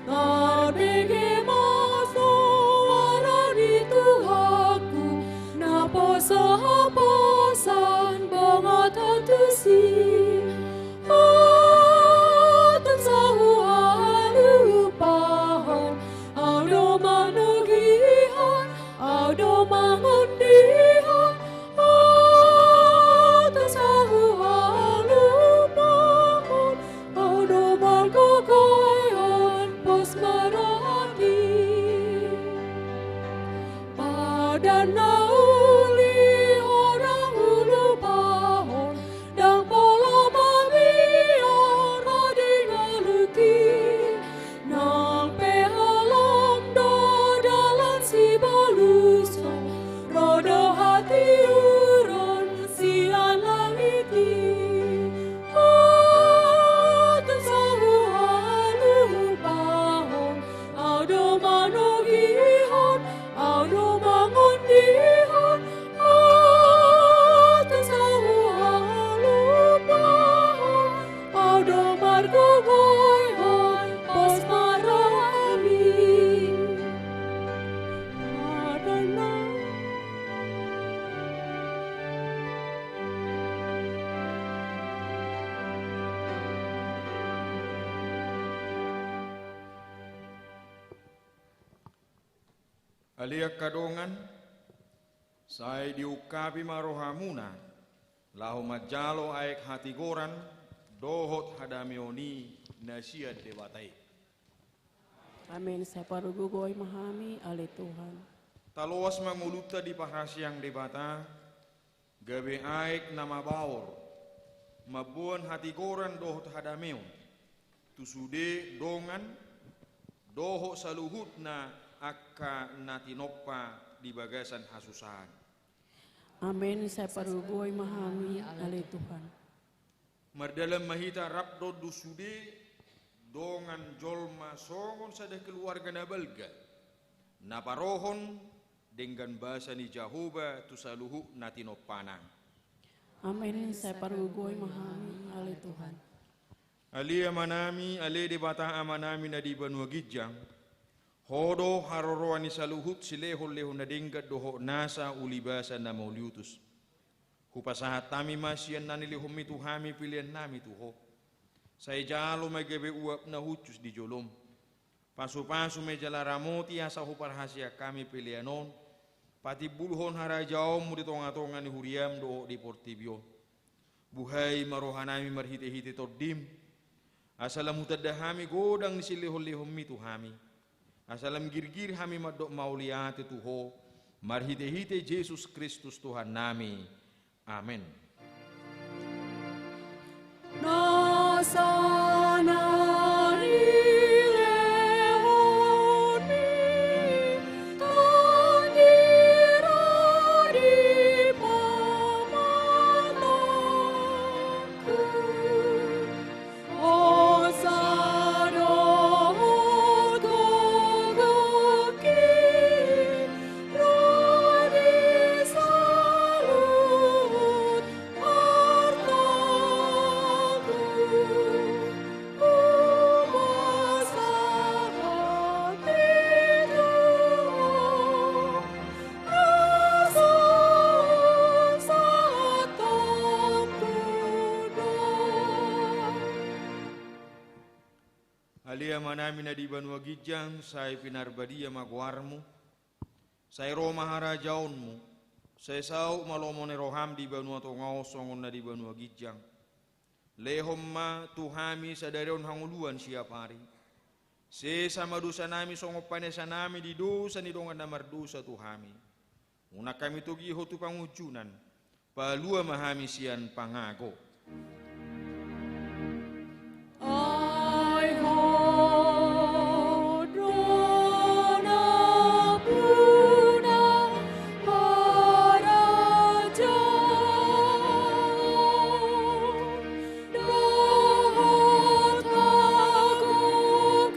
Tarbege ma suara ni Tuhanku, naposo haposan bongot ho tusi. Ho Tuhan sahuhalumpahon, Au do manogihon, Au do mangondihon, Ho Tuhan sahuhalumpahon, Au do margogoihon, pos ma rohami. Padan na uli Ho do hulupahon, ndang pola mabiar Ho di ngolungki. Nang pe holom do dalan sibolusku, ro do hatiuron sian langit i. Ho Tuhan sahuhalumpahon, Au do manogihon, Au do mangondihon, Ho Tuhan sahuhalumpahon, Au do margogoihon, pos ma rohami. Padan na Ale angka dongan, sai diungkapi ma rohamuna laho manjalo aek hatigoran dohot hadameon i na sian Debata i. Amen. Sai pargogoi ma hami, ale Tuhan. Taloas ma ngolunta di parhaseang Debata, gabe aek na mabaor, mamboan hatigoran dohot hadameon tu sude dongan dohot saluhutna angka na tinompa di bagasan hasusaan. Amen. Sai pargogoi ma hami, ale Tuhan. Mardalan ma hita rap dohot tu sude dongan jolma songon sada keluarga na balga, na parohon denggan basa ni Jahowa tu saluhut na tinompana. Amen. Sai pargogoi ma hami, ale Tuhan. Ale Amanami, ale Debata Amanami na di banua ginjang, Ho do haroroan ni saluhut silehonlehon na denggan dohot nasa ulibasa na mauliutus. Hupasahat hami ma sian na nilehonmi tu hami peleannami tu Ho. Sai jalo ma gabe uap na hushus di jolom. Pasupasu ma jala ramoti asa huparhaseang hami pelean on patimbulhon harajaonmu di tongatonga ni huriam dohot di portibi on. Buhai ma rohanami marhitehite Tondim, asa lam hutanda hami godang ni silehonlehonmi tu hami, asa lam girgir hami mandok mauliate tu Ho Marhite-hite Jesus Kristus Tuhannami. Amen. Ale Amanami na di banua ginjang, sai pinarbadia ma goarmu. Sai ro ma harajaonmu. Sai saut ma lomo ni roham di banua tonga on songon na di banua ginjang. Lehon ma tu hami sadari on hangoluan siapari. Sesa ma dosanami songon panesanami di dosa ni dongan na mardosa tu hami. Unang hami togihon tu pangunjunan. Palua ma hami sian pangago. Ai Ho do nampuna harajaon dohot hagogoon.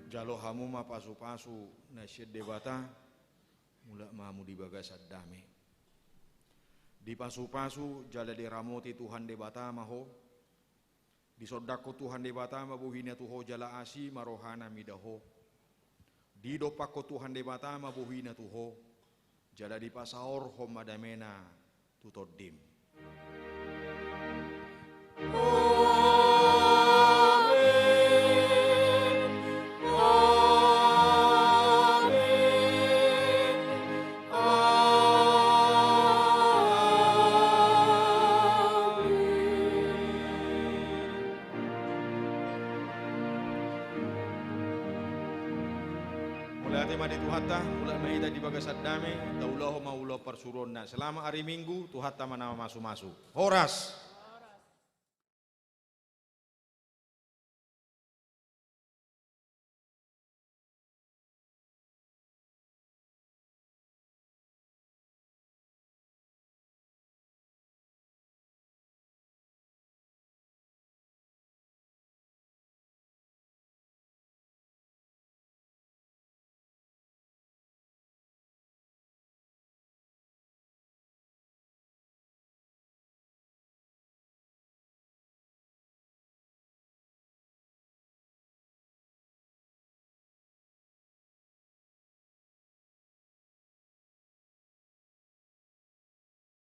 Jalo hamu ma pasupasu na sian Debata. Mulak ma hamu di bagasan dame. Dipasupasu jala diramoti Tuhan Debata ma ho. Disondangkon Tuhan Debata ma bohina tu ho jala asi ma rohana mida ho. Didompakkon Tuhan Debata ma bohina tu ho jala dipasaorhon ma damena tu tondim. Amen. Amen. Amen. Mauliate ma di Tuhanta, mulak ma hita di bagasan dame, taulahon ma ulaon parsuruonna. Selamat hari Minggu, Tuhanta ma na mamasu-masu. Horas.